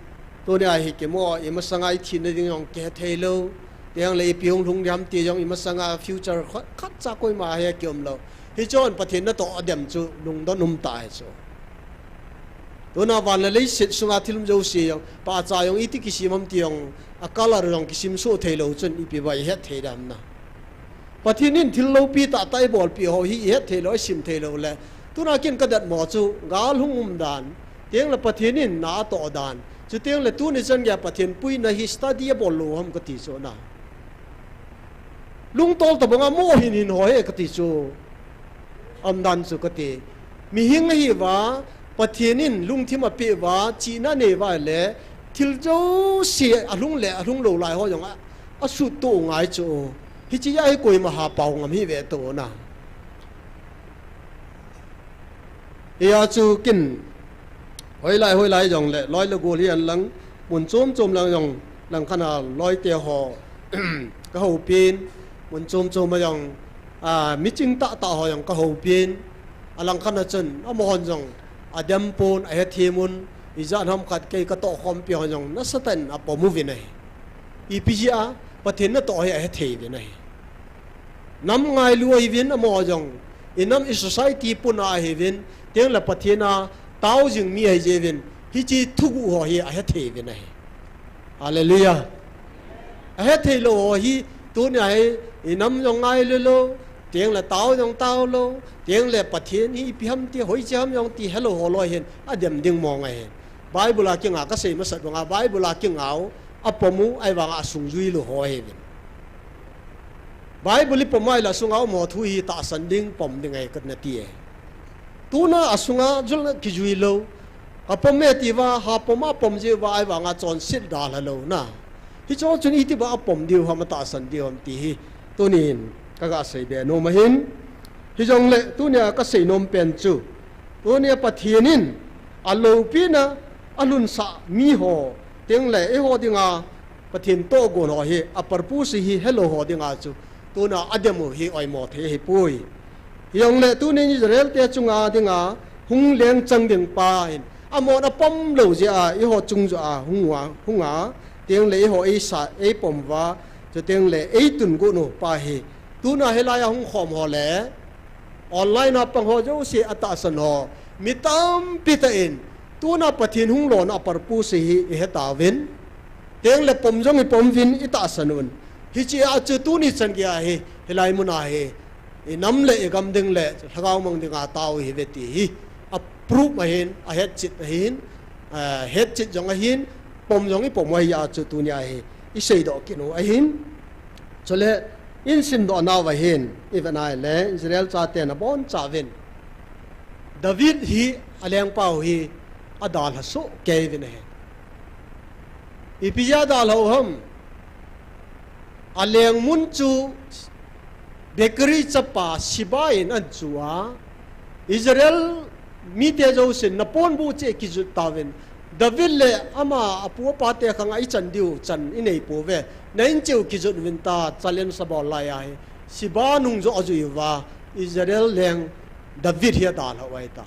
tunia hi kimo, imasanga ithina ding jong kihetheilou, tiangle ipi hung lhung ding ham ti jong imasanga future khat, khatcha koima he kiumlou. Hichun Pathen natoh adem chu lungdon umtah ahi chu. Tuna van le leiset sunga thil um jouse jong, pahcha jong iti kisem ham ti jong, a color jong kisemsoh theilou chun ipi va ihetthei dem na. Pathen in thil loupi tahtah eibolpeh ho hi ihettheilou, isim theilou le, tuna kin kadatmo chu gal hung umdan, tiangle Pathen in na atoh dan, chutiangle tuni chan geiya Pathen puina hi study abol lou ham kati chu na. Lungtol tobanga mo hin hin ho hi kati chu. Umdan chu kati. Mihing ahiuva, Pathen in lungthim apeh uva, chihna anei uva le, thil jouse alhung le alhung lou lai ho jong a, asuttoh ngai chu. Hichea hi koima hapao ngam hih ve tou na. Hijeh chun kin hoilai, hoilai jongle, loi le gol hihen lang, mun chom chom lang jong, langkhat a loite ho kahoupin, mun chom chom a jong, a, miching tahtah ho jong kahoupin, alangkhat a chun, amahon jong, adem pon, ahethem un, ijat ham khat kei katoh khompi hon jong, nasatah in apom uvin ahi. Ipi jeh a, Pathen natoh hi ahethei uvin ahi. Nam ngailu ahiuvin amaho jong, inam i society puna ahiuvin, tiangle Pathen a tao jing mi ahi jeh uvin, hiche thuguh ho hi ahethei uvin ahi. Hallelujah. Ahetheilou ho hi, tunia hi, inam jong ngailu lou, tiangle tao jong tao lou, tiangle Pathen hi ipi ham ti, hoiche ham jong ti helou ho loi hin, adem ding mong ahi. Bible a kinga kasei masat banga, Bible a kinga u, apom u, ahivanga asungjui lou ho ahiuvin. Bible ipom a ahile asunga um ho thu hi tahsan ding, pom ding ahi kana ti e. Tuna asunga jol kijui lou. Kapom e tiuva, hapom a pom jeh uva ahivanga chonset dalha lou na. Hicheho chun itiuva apom diu ham, atahsan diu ham ti hi. Tunin kaga seibe nom ahin. Hijongle tunia kasei nom pen chu, tunia Pathen in aloupina, alhunsah mi ho, tiangle eiho dinga Pathen tohgon ho hi, a purpose hi helou ho dinga chu, tuna adem u hi oimo thei ahipoi. Hijongle tunin Israel te chunga dinga hung lengchang ding pa hin, amahon apom lou jeh a eiho chung joh a hung uva, hunga, tiangle eiho eisa, eipom uva, chutiangle eitun got u pa hi, tuna hilai a hung khom ho le, online a pang ho jouse atahsan ho, mi tampi tah in, tuna Pathen hung lona a purpose hi ihetauvin, tiangle pom jong ipom uvin itahsan un. Hiche a chu tuni chan geiya hi, hilai muna hi, inam le igam ding le lhagao mang dinga tao hi ve ti hi, a proof ahin, a hetchet ahin, a hetchet jong ahin, pom jong ipom u ahi a chu tunia hi, iseidoh kit u ahin. Chule, insimdoh nauva hin, ivet nai le, Israel chaten abonchauvin David hi, alengpau hi, adalha soh kei uvin ahi. Ipi jeh a adalha u ham? Alengmun chu Bichri chapa Siba in ahin chu a, Israel mite jousen naponbuh cheh kijot tauvin, David le ama apu apate khanga ichan diu chan inei pouve, na in cheh u kijot uvin tia challenge abol laiya hi, Siba nungjoh ajui uva, Israel leng David hi adalha u ahitai.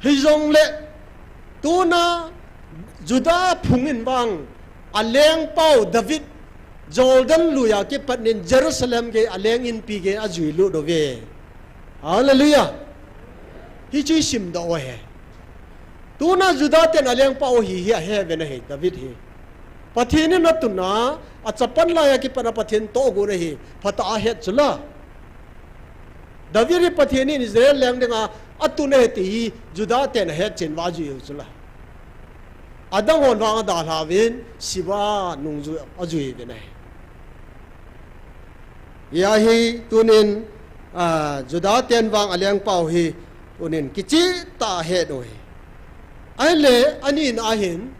Hijongle, tuna Judah phung in vang, alengpau David, Jordan lui a kipat in Jerusalem gei aleng inpi gei ajuilut uve. Hallelujah. Hichu isimdoh u ahi. Tuna Judah ten alengpau hi, hi ahe uvin ahi, David hi. Pathen in atuna, achapan laiya kipat a Pathen tohgon ahi, phatah a ahet chula. David hi Pathen in Israel leng dinga atun ahi ti hi Judah ten ahetchen uva ajui u chula. Adang hon vang adalha uvin, Siba nungjoh ajui uvin ahi. Hia hi tunin, a, Judah ten vang alengpau hi tunin kichehtah a ahet u ahi. Ahile, anina ahin,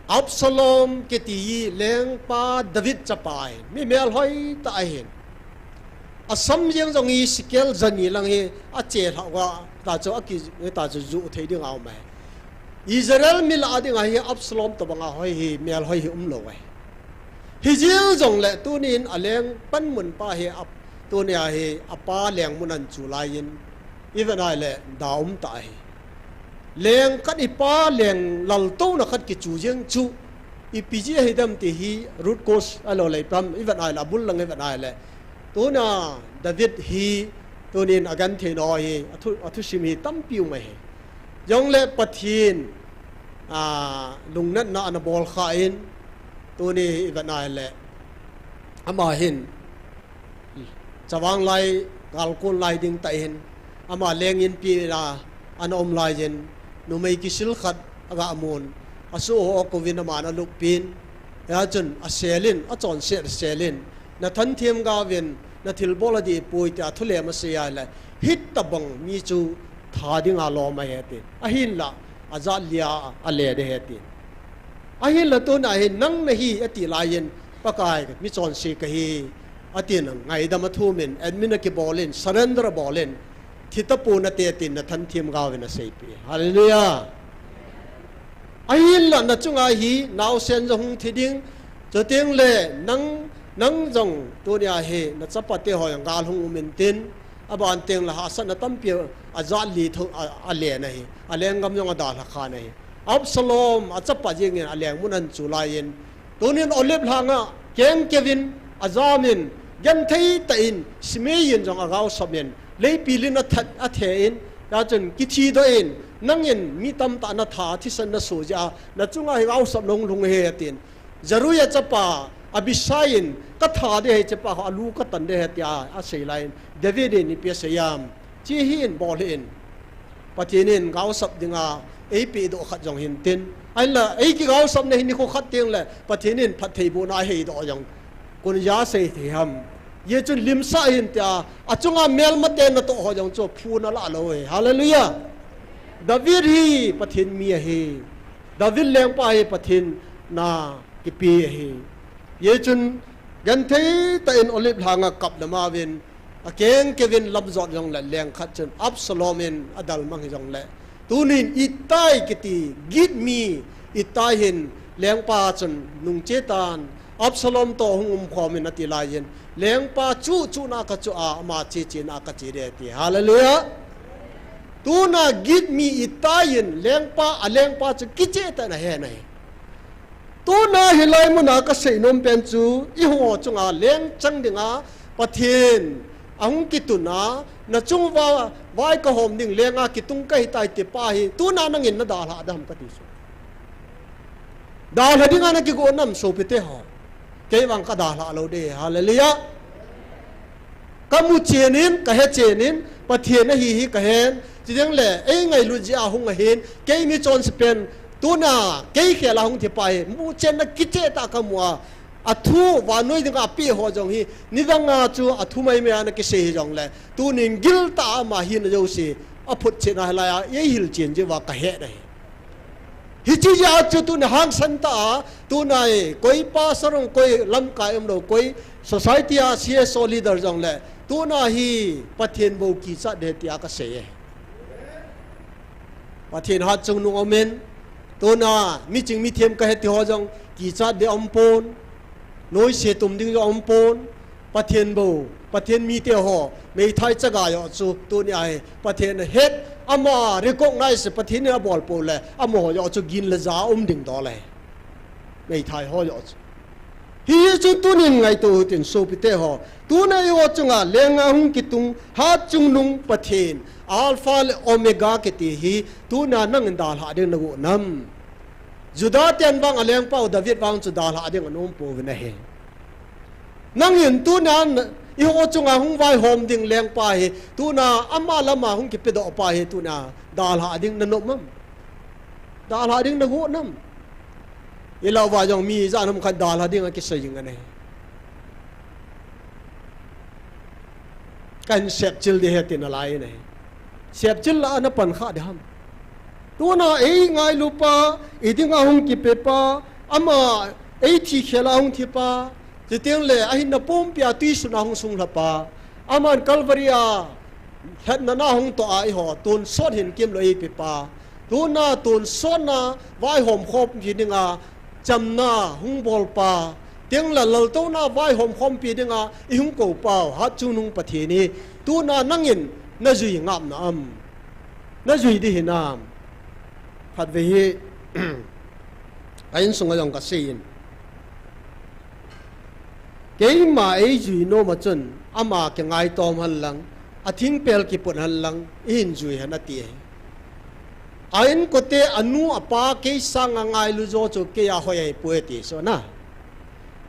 Absalom kiti hi lengpa David chapa ahin, mi melhoi tah ahin. Asam jeng jong hi shekel jani lang hi achelhah uva, tua chu aki, tua chu juh thei dinga um ahi. Israel mi lah a dinga hi Absalom tobanga hoi hi, melhoi hi umlou ahi. Hijeng jongle tunin aleng panmun pa hi ap-, tunia hi apa lengmun ahin chu laiyin, ivet nai le da um tah ahi. Leng khat ipa leng laltouna khat kichu jeng chu, ipi jeh a hidem ti hi root cause alolei pam, ivet nai le, abul lang ivet nai le. Tuna David hi, tunin agenthei nau hi, athu, athusim hi tampi um ahi. Jongle Pathen, a, lungnatna ana bolkhan, tuni ivet nai le, ama hin, chavang lai, galkon lai ding tah in, ama leng inpi a ana um laiyin, numei kisil khat aga mun, asoh ho akouvin aman alupin, hia chun aselin, achonset aselin, nathan themgaovin, nathilbol adih poi tia thulem asei a le, hitobang mi chu tha dinga lom ahi tin. Ahinla, ajat lia ale ding ahi tin. Ahinla tuna hi nang nahi ati laiyin, Pakai, michonse kahi, atin ngaidam athumin, admit akibolin, surrender abolin, thi tapon ate tin nathan themgaovin aseipeh. Hallelujah. Ahinla nachunga hi naosen jong hung thi ding, chuteng le nang, nang jong tunia hi nachapate ho jong gal hung um intin, aban teng le hahsatna tampi ajat li thu a, alen ahi, alenggam jong adalha khan ahi. Absalom achapa jengin alengmun ahin chu laiyin, tunin Olive lhanga kengkeuvin ajamin, genthei tah in Shimei in jong agaosapin, leipilin athat, athein, hia chun kithi doh in, nangin mi tamtah natha thisan naso jeh a, nachunga hi gaosap nahung lhung ahi atin. Zeruia chapa Abishai in, katha ding ahi, hichepa kho alu katan ding ahi tia asei laiyin, David in ipi asei em? Hiche hi in bol hih in. Pathen in gaosap dinga eipehdoh khat jong hintin. Ahinla, eikigaosapna hi nikho khat teng le, Pathen in phattheibohna aheidoh jong, koija sei thei ham? Hijeh chun limsah hih in tia, achunga melmate natoh ho jong chu phun alah lou ahi. Hallelujah. David hi Pathen mi ahi. David lengpa hi Pathen na kipe ahi. Hijeh chun genthei tah in Olive lhanga kap le mauvin, akengkeuvin lamjot jongle leng khat chun Absalom in adalmang hijongle, tunin Ittai kiti Git mi Ittai hin lengpa chun nungche tan, Absalom toh hung umkhomin ati laiyin, lengpa chuh chuhna kachuh a, ama che chena kache ding ati. Hallelujah. Tuna Git mi Ittai in lengpa, alengpa chu kicheh tah in ahen ahi. Tuna hilai muna kasei nom pen chu, eiho chunga leng chang dinga Pathen ahung kituna, nachung uva vai kahom ding lenga kitung kahitai tipa hi, tuna nangin nadalhah dem kati chu. Dalha dinga nakigo nam sopite ho? Kei vang kadalha lou de, hallelujah. Kamu chenin, kahe chenin, Pathen ahi hi kahen, chuteng le, eingailut jeh a hung ahin, kei michonse pen, tuna, kei khel a hung thipa hi, muchenna kicheh tah kamu a, athu, vannoi dinga apeh ho jong hi, nidang a chu, athu maimai a nakisei hijongle, tunin giltah a ama hina jouse, aphotchetna hilai a, eihil chen jeh uva kahet ahi. Hiche jeh a chu tuna hangsan tah a, tuna hi, koi pastor jong, koi lamkai umlou, koi society a C S O leader jongle, tuna hi Pathen bou kichat ding tia kasei e. Pathen hatchungnung umin, tuna miching mithem kahi ti ho jong kichat ding aumpon, noise tum ding jong aumpon, Pathen bou, Pathen mite ho, meithai chaga joh chu, tunia hi, Pathen het, ama recognize, Pathen in abol pou le, amaho joh chu gin le ja um ding dol ahi. Meithai ho joh chu. Hichun tunin ngaito hitin sopite ho. Tuna eiho chunga lenga hung kitung, hatchungnung Pathen, Alpha le Omega kiti hi, tuna nangin dalha ding nago nam? Juda ten vang alengpau David vang chu dalha ding anom pouvin ahi. Nangin tuna eiho chunga hung vaihom ding lengpa hi, tuna ama lama hung kipedoh pa hi, tuna dalha ding nanom am? Dalha ding nago nam? Ilou va jong mi ijat ham khat dalha ding akisei jing ahi. Kahin sepchil ding ahi tin alai in ahi. Sepchil lah a napan kha ding ham? Tuna eingailu pa, idinga hung kipe pa, ama eithi khel a hung thi pa, chuteng le ahinna pumpia tuisun a hung sunglha pa, aman Calvary a lhatna na hung toh a eiho tonsot hinkemlou eipe pa, tuna tonsotna vaihom khompi dinga chamna hung bol pa, chuteng le laltouna vaihom khompi dinga eihung kou pau, hatchungnung Pathen hi, tuna nangin najui ngap nam? Najui ding hinam? Khatvei hi, a insunga jong kasei in. Keima eijui nom a chun, ama kingaitom hen lang, athingpel kiput hen lang, eihin jui hen ati ahi. A inkote anu apa kei sanga ngailu jo chu keia hoi ahipoi ati chu na.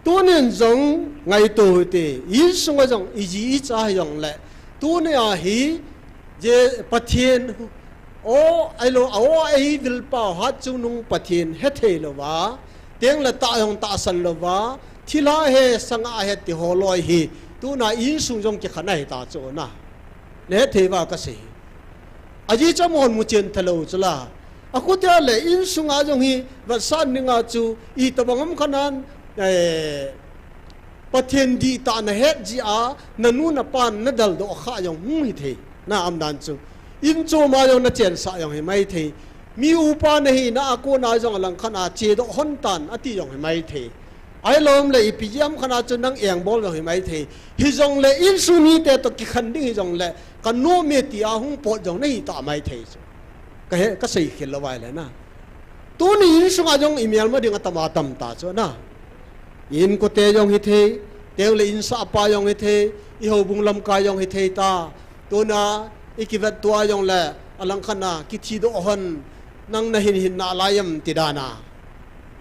Tunin jong ngaito hite, insunga jong iji icha hijongle, tunia hi, je Pathen, o, ahilou, a o, eivilpau hatchungnung Pathen hethei louva, chuteng le tah jong tahsan louva, thilha he, sangha he ti ho loi hi, tuna insung jong kikhen ahita chu na. Nahethei uva kasei. Ajeh chu amahon muchen thalou chu la. Akhutia le insunga jong hi, vetsah dinga chu, itobang ham khat nan, eh, Pathen dihtah nahet jeh a, nanu napan nadaldoh kha jong hung hithei. Na umdan chu. Inchom a jong nachensah jong himaithei. Mi upa nahina a kona jong alangkhat a chedoh hon tan ati jong himaithei. Ahilou le ipi jeh ham khat a chu nang engbol jong himaithei. Hijongle insung mite toh kikhen ding hijongle, kanom e tia hung pot jong nahita maithei chu. Kahe, kasei khel lou vai le na. Tuni insunga jong imelma ding atam atam ta chu na. Inkote jong hithei, chuteng le insahpa jong hithei, ihoubung lamkai jong hithei ta. Tuna ikivettoa jongle, alangkhat a kithidoh hon, nang nahin hin nalai em ti dan a,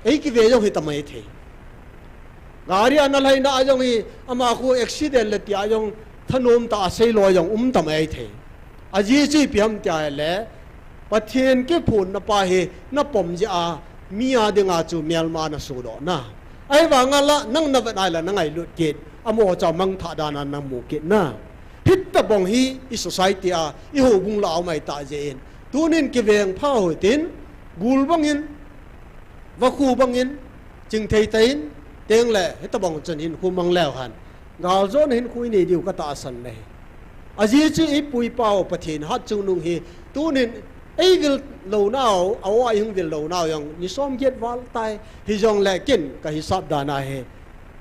eikive jong hita maithei. Gari a nalhaina a jong hi, ama khu accident le tia jong, thanom tah a seilou jong umta maithei. Ajeh chu ipi ham tia le, Pathen kiphonna pa hi napom jeh a, mi a dinga chu melma nasodoh na. Ahivanga la, nang navet nai la nangailut kit, amaho chu amangthah dan a namu kit na. Hitobang hi i society a, ihoubung lah a um ahitah jeh in. Tunin kivengpha u hitin, gul bangin, vakhu bangin, chingthei tah in, chuteng le, hitobang chun hinkho mang leu hen. Galjona hinkho inei diu katahsan ahi. Ajeh chu ipu ipa u Pathen hatchungnung hi, tunin eivil lounau, a o a ihung vil lounau jong, ni som get val tai, hijongle ken kahisap dan ahi.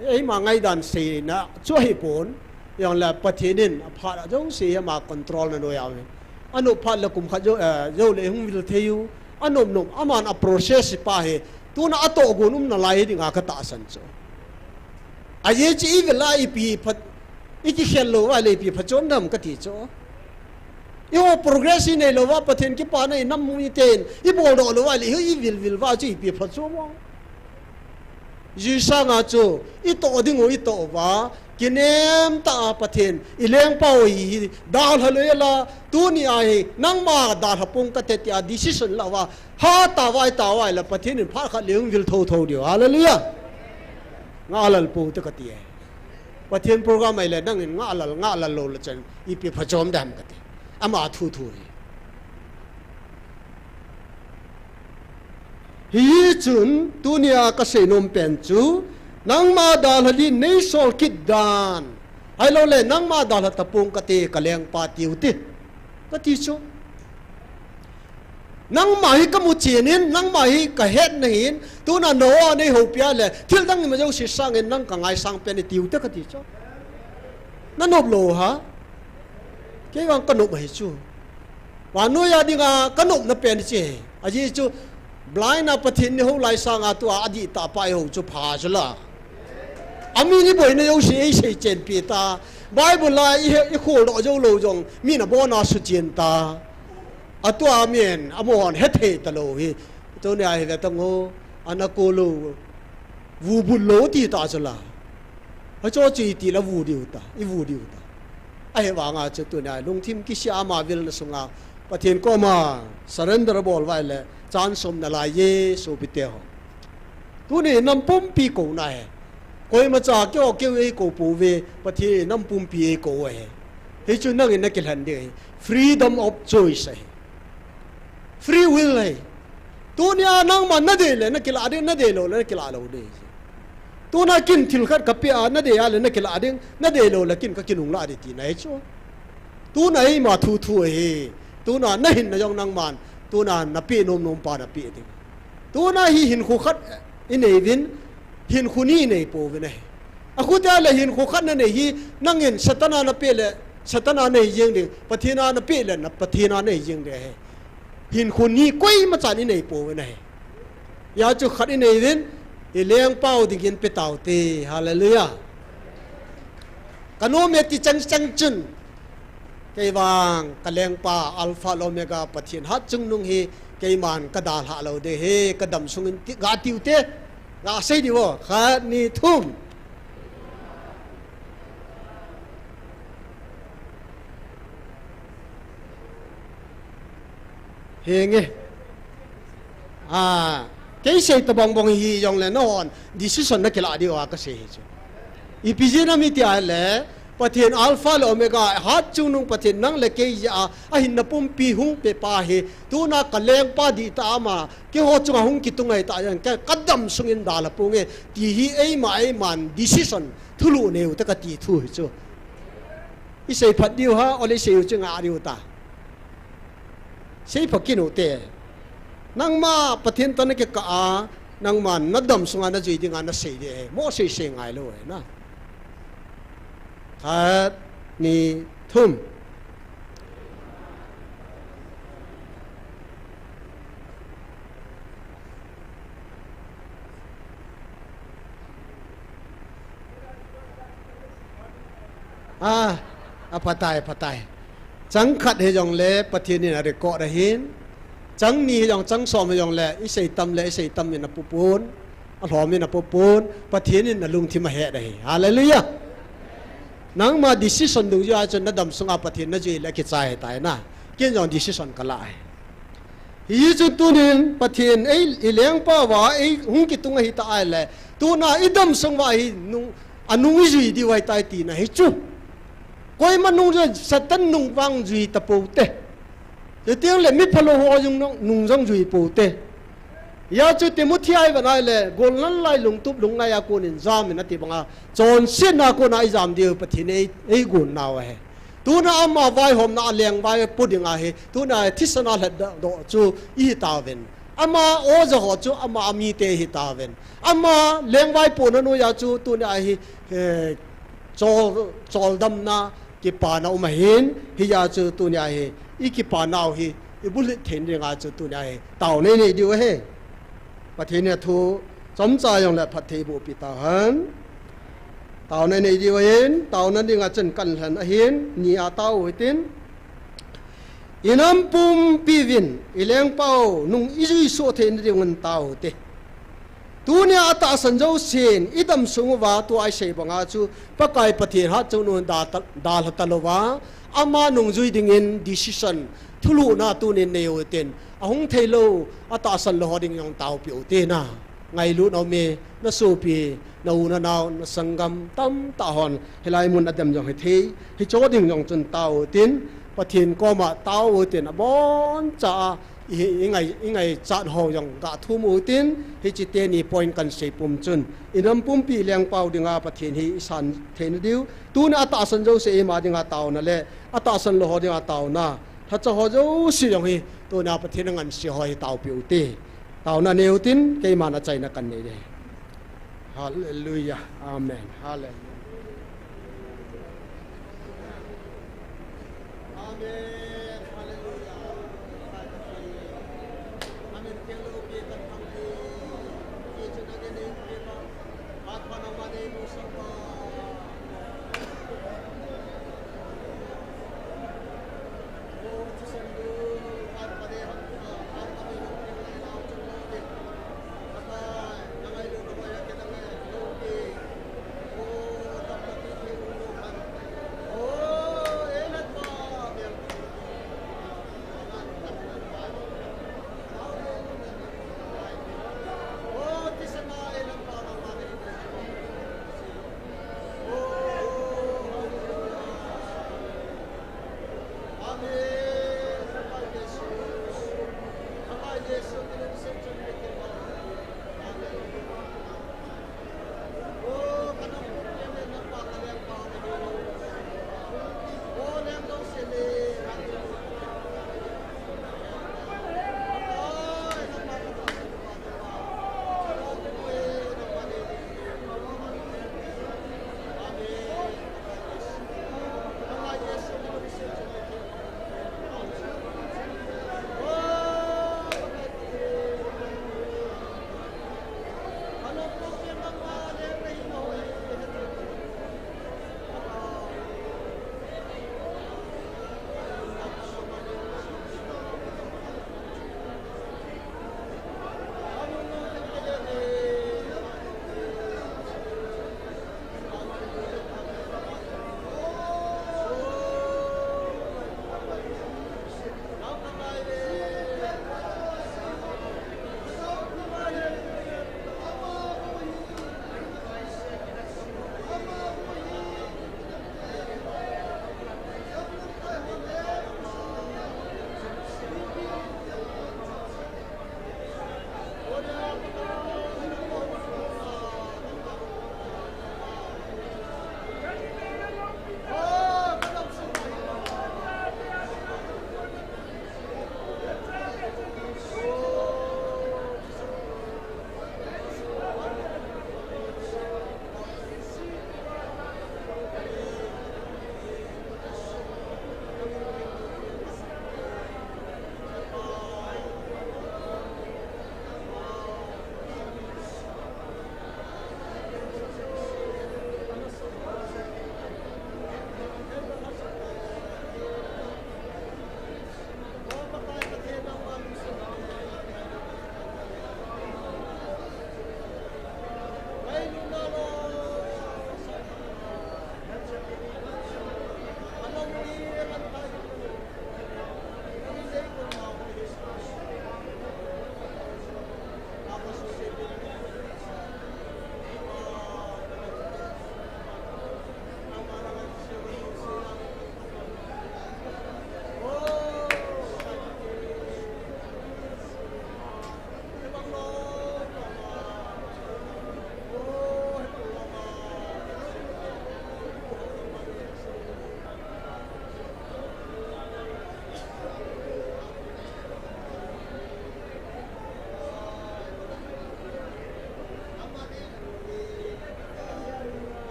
Eima ngaidan seina chu ahipon, jongle Pathen in aphat a jouse hi ama control na noi a um in. Anop phat le kum khat jou, eh, jou le hung vil thei u. Anop nop, aman a process pa hi, tuna atohgon um nalai dinga katahsan chu. Ajeh chu ivil a ipi phat, ikikhel lou uva le ipi phachom dem kati chu. Iho progress inei louva, Pathen kipana inam miten, iboldoh lou uva le, iho ivil vil uva chu ipi phachom mo. Jui sanga chu, i toh ding u i toh uva, kinem tah a Pathen, i lengpa u hi, hi dalha lou la, tuni a hi, nangma dalha pong kate tia decision la uva, ha tavai tavai la Pathen in phat khat le hung vil thotho diu. Hallelujah. Ngahlel pou te kati e. Pathen program ahi le, nangin ngahlel, ngahlel lou le chun, ipi phachom dem kati. Ama thu thu hi. Hichun, tunia kasei nom pen chu, nangma dalha li nei sol kit dan. Ahilou le, nangma dalha tapong kate ka lengpa tiu te. Kati chu. Nangma hi kamu chen in, nangma hi kahet nahin, tuna Noah nei houpi a le, thil dang ima jouse sangin nang kangaisang pen e tiu te kati chu. Nanop lou ha? Kei vang kanop ahi chu. Vannoi a dinga kanopna pen chu. Ajeh chu, blind a Pathen in eihou lai sanga tua adihtah pa eihou chu pha chu la. Amin iboina jouse eisei chen pi ta. Bible la i, ikhol doh jou lou jong, min abona suchen ta. Atua min, amahon hethei talou hi. Tunia hi ve tang o, ana ko lou. Vu but lou ti ta chu la. Achu chu iti la vu diu ta, i vu diu ta. Ahivanga chu tunia lungthim kisih a ama vilna sunga Pathen koma surrender bol uva ahile chan som nalai e sopite ho. Tuni nam pumpi kouna ahi. Koimacha keiho keiu eikou pouve, Pathen nam pumpi eikou ahi. Hichu nangin nakilhen ding ahi. Freedom of choice ahi. Free will ahi. Tunia nangma nadei le nakilah ding, nadei lou le nakilah lou ding. Tuna kin thil khat kapeh a, nadei a le nakilah ding, nadei lou le kin kakinung lah ding tina ahi chu. Tuna eima thu thu ahi. Tuna nahinna jong nangman, tuna napeh nom nom pa napeh ding. Tuna hi hinkho khat inei uvin, hinkho ni inei pouvin ahi. Akhutia le hinkho khat nanei hi, nangin Satan a napeh le, Satan a nahi jeng ding, Pathen a napeh le, na Pathen a nahi jeng ding ahi. Hinkho ni koimachan inei pouvin ahi. Hijeh chun khat inei uvin, i lengpau dingin pe taute. Hallelujah. Kanom e ti chang chang chun. Kei vang, ka lengpa, Alpha le Omega, Pathen hatchungnung hi, keiman kadalhah lou ding ahi, kadam sungin ti, ga tiute, ga sei diu vo, khat, ni, thum. Henge. A, kei sei tabang bang hijongle nahon decision nakilah diu a kasei hi chu. Ipi jeh ham iti ahile, Pathen Alpha le Omega, hatchungnung Pathen nang le kei jeh a, ahinna pumpi hung pepa hi, tuna ka lengpa dihtah ama, keiho chunga hung kitung ahitah jeh in, ka, kadam sungin dalha ponge, ti hi eima, eiman decision, thulu neiu te kati thu hi chu. Isei phat diu ham, ole isei u chu nga diu ta. Sei pha kit u te. Nangma Pathen toh nakikah a, nangma nadam sunga najui dinga nasei ding ahi. Mo sei sei ngai lou ahi na. Khat, ni, thum. A, aphatai, aphatai. Chang khat hijongle Pathen in a record ahin. Chang ni hijong, chang som hijongle, isei tam le, isei tam in apu pon. Alhom in apu pon. Pathen in alungthim ahet ahi. Hallelujah. Nangma decision dungjuia chun nadam sunga Pathen najui le akichai ahitai na. Ken jong decision kalah ahi. Hichu tunin Pathen ei, i lengpau va, ei hung kitung ahitah ahile. Tuna idam sung va hi nung, anung ijui diu ahitai tina hi chu. Koima nung jui, Satan nung vang jui tapou te. Chuteng le mi phalou ho jong nung, nung jong jui pou te. Hijeh chun Timothy a ivet ahile, golnal lai lungtup lungngai a konin jam in ati banga, chonsetna a kona ijam diu Pathen in ei, eigon nau ahi. Tuna ama vaihomna a lengvai po ding ahi, tuna thisan a lhatdoh chu ihi tauvin. Ama oja ho chu ama amite ihi tauvin. Ama lengvai pohna noiya chu tuna hi, eh, chol, choldamna kipana um ahin, hijeh chun tunia hi, i kipanau hi, i bulhit theina dinga chu tunia hi, taona inei diu ahi. Pathen in athu chomcha jongle phatthei boh peh tauhen. Taona inei diu ahin, taona dinga chun kan lhen ahin, ni a tao u hitin. I nam pumpi uvin, i lengpau nung ijui soh theina diuvin tao u hite. Tunia atahsan jousen, idam sung uva tua isei banga chu, Pakai Pathen hatchungnung dalha talouva, ama nungjui dingin decision, thulhuhna tunin nei utin, ahung theilou, atahsan lou ho ding jong taopeh ute na. Ngailut na um e, na sopi, na u na nao, na sanggam tamtah hon, hilai mun a dem jong hithei, hiche ding jong chun tao utin, Pathen koma tao utin, aboncha a, i, i ngai, i ngaichat ho jong gathum utin, hiche teni point kahin sei pum chun, inam pumpi lengpau dinga Pathen hi isan theina diu, tuna atahsan jouse ima dinga taona le, atahsan lou ho dinga taona, lhacha ho jouse jong hi, tuna Pathen angansea ho hi taopeh ute. Taona nei utin, keiman achaina kahin nei e. Hallelujah. Amen. Hallelujah. Amen. Hallelujah. Amen.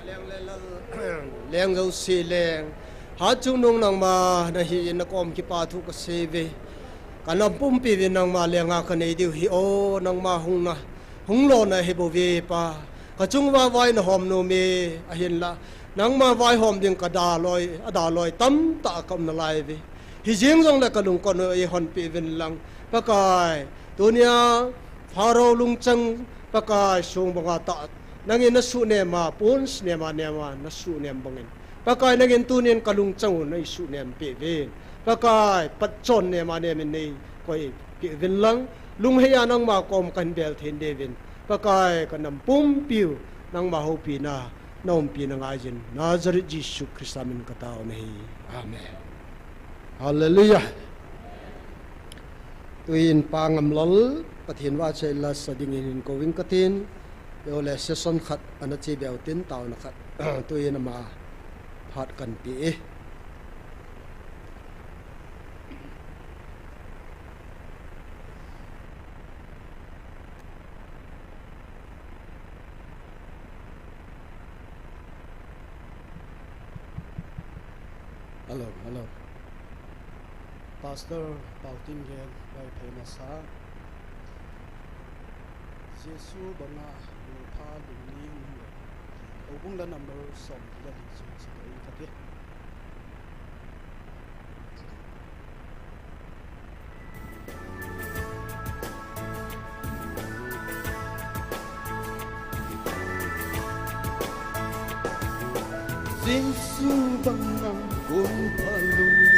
Leng le lal, leng jouse leng. Hatchungnung nangma nahi in nakom kipa thu kasei ve. Kanam pumpi vin nangma lenga kanei diu hi o nangma hung na. hung lona hi bou ve Pa. Ka chung uva vai na hom nom e, ahinla nangma vaihom ding ka daloi, a daloi tamtah ka um nalai ve. Hijeng jongle ka lungkot u eihon peh uvin lang. Pakai, tunia Pharaoh lungchang Pakai song banga tah nangin na suhnem a, pon snem a, nem a na suhnem bangin Pakai nangin tunin ka lungchang u nei suhnem peh uvin. Pakai, patchon nem a, nem in nei koi peh uvin lang. Lunghei a nangma kom kahin bel thei ding uvin. Pakai, ka nam pumpi u nangma houpina, na umpina ngaijin, Nazareth Jesu Christa min ka tao nahi. Amen. Hallelujah. Tuin Pa Ngamlal, Pathen vahchoi la sa dingin hin kou ing katin, eile session khat ana che beu tin taona khat, tuin ama phat kan pe e. Hello, hello. Pastor Pautin Gen, Vaiphei masa. Jesu banga lungpha lungning le. Houbung la number som le li chu chu kati. Jesu banga lungpha lungning.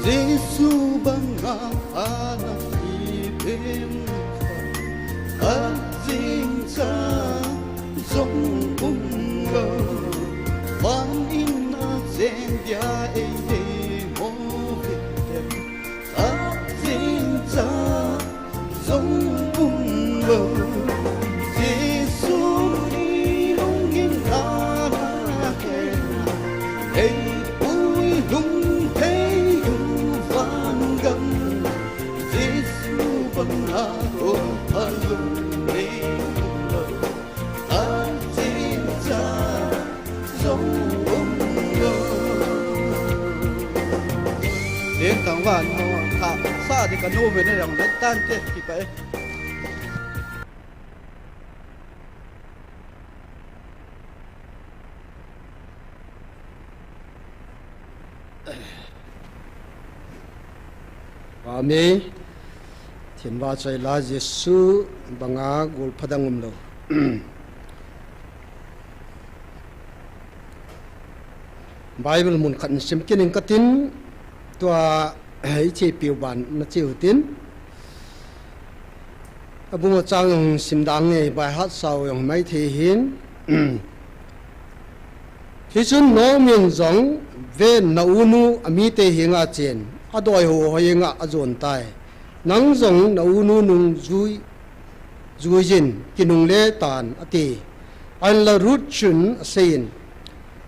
Jesu banga ana kipin kha, ajing cha jong um lo. Van in a chen dia ei dei mo vin tem, ajing cha jong um lo. Jesu ni lungin ana khen, ei pui lung thei u van gam. Jesu banga lungpha lungning um lo, ajing cha jong um lo. Van, sa di kanu mene yang letan te kipa e. Amen. Themba choi la Jesu banga gol phadang umlou. Bible mun khat sim kit ning katin, tua i chepiu ban na cheu tin. Abung a chang jong sim dang nge, by heart sao jong mai thei hin. Hichun Naomin jong ven na unu amite henga chen, adoi ho henga ajon tai. Nang jong na unu nung jui, juijin, kinungle tan, ati. Ahinla Ruth chun aseiyin,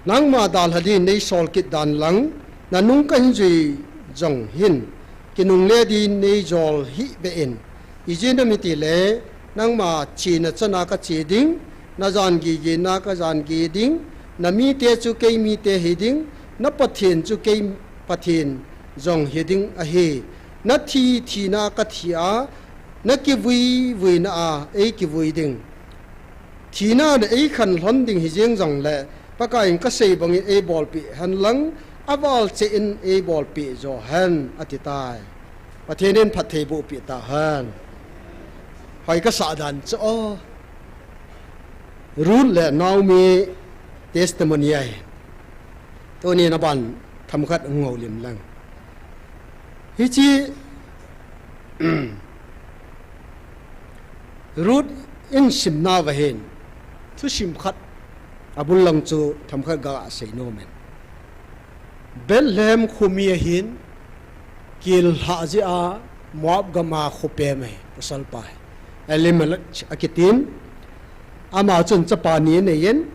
nangma dalha din nei sol kit dan lang, na nung kahin jui jong hin, kinungle din nei jol hih beh in. Ijeh inem itile, nangma chena chana kache ding, na jan gigena kajan gi ding, na mite chu kei mite hi ding, na Pathen chu kei Pathen jong hi ding ahi. Na thi thina kathi a, na kivui vuina a ei kivui ding. Thina na ei khan lhon ding hi jeng jongle, Pakaiyin kasei bangin ei bolpeh hen lang, aval cheh in ei bolpeh jo hen, ati tai. Pathen in phatthei boh peh tahen. Hoi kasah dan chu o. Ruth le Naomi testimony ahi. Tuni na ban themkhat hung houlim lang. Hiche Ruth in simna uva hin, thusim khat abul lang chu themkhat gasei nom in. Bethlehem khomi ahin, kel lhah jeh a Moab gam a khopem ahi, pasal pa hi. Elimelech akitin, ama chun chapa ni anei in,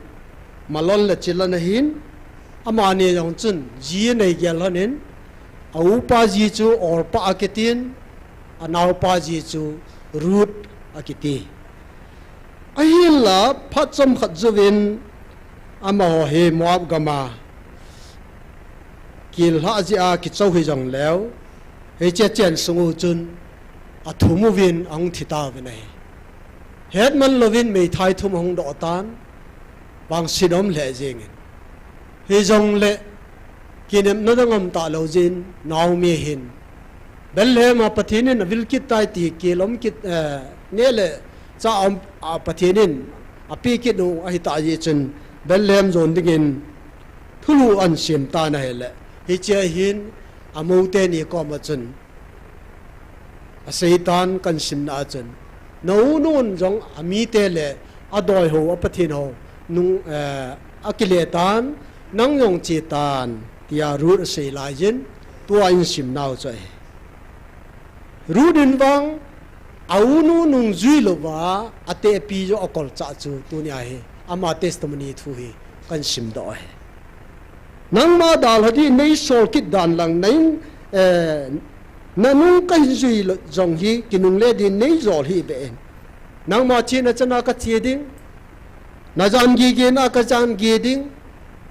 Mahlon le Chilion ahin, amani jong chun ji anei gel lhon in, a upa ji chu Orpah akitin, a naopa ji chu Ruth akiti. Ahinla phat chomkhat jouvin amaho hi Moab gam a kel lhah jeh a kichou hi jongleu, hiche chensung u chun athum uvin ahung thi tauvin ahi. Hetman louvin meithai thum ahung doh tan, vangset aum lheh jengin. Hijongle kinepna dang aum talou jeh in Naomi hin Bethlehem a Pathen in avil kit tai ti, kel um kit, eh, neh le chah um, a Pathen in apeh kit u ahitah jeh chun Bethlehem jon dingin thulhuh ahin sem tan ahile, hichea hin amou teni koma chun aseitan kahin simna a chun, na u nun jong amite le adoi ho, a Pathen ho nung, eh, akile tan, nang jong che tan, tia Ruth asei laiyin, tua in simnau chu ahi. Ruth in vang a u nu nungjui louva atehpi joh akolchah chu tunia hi ama testimony thu hi kahin simdoh ahi. Nangma dalha din nei sol kit dan lang, na in, eh, na nung kahin jui lou jong hi kinungle din nei jol hih beh in. Nangma chena chana kache ding, na jan gigena kajan gi ding,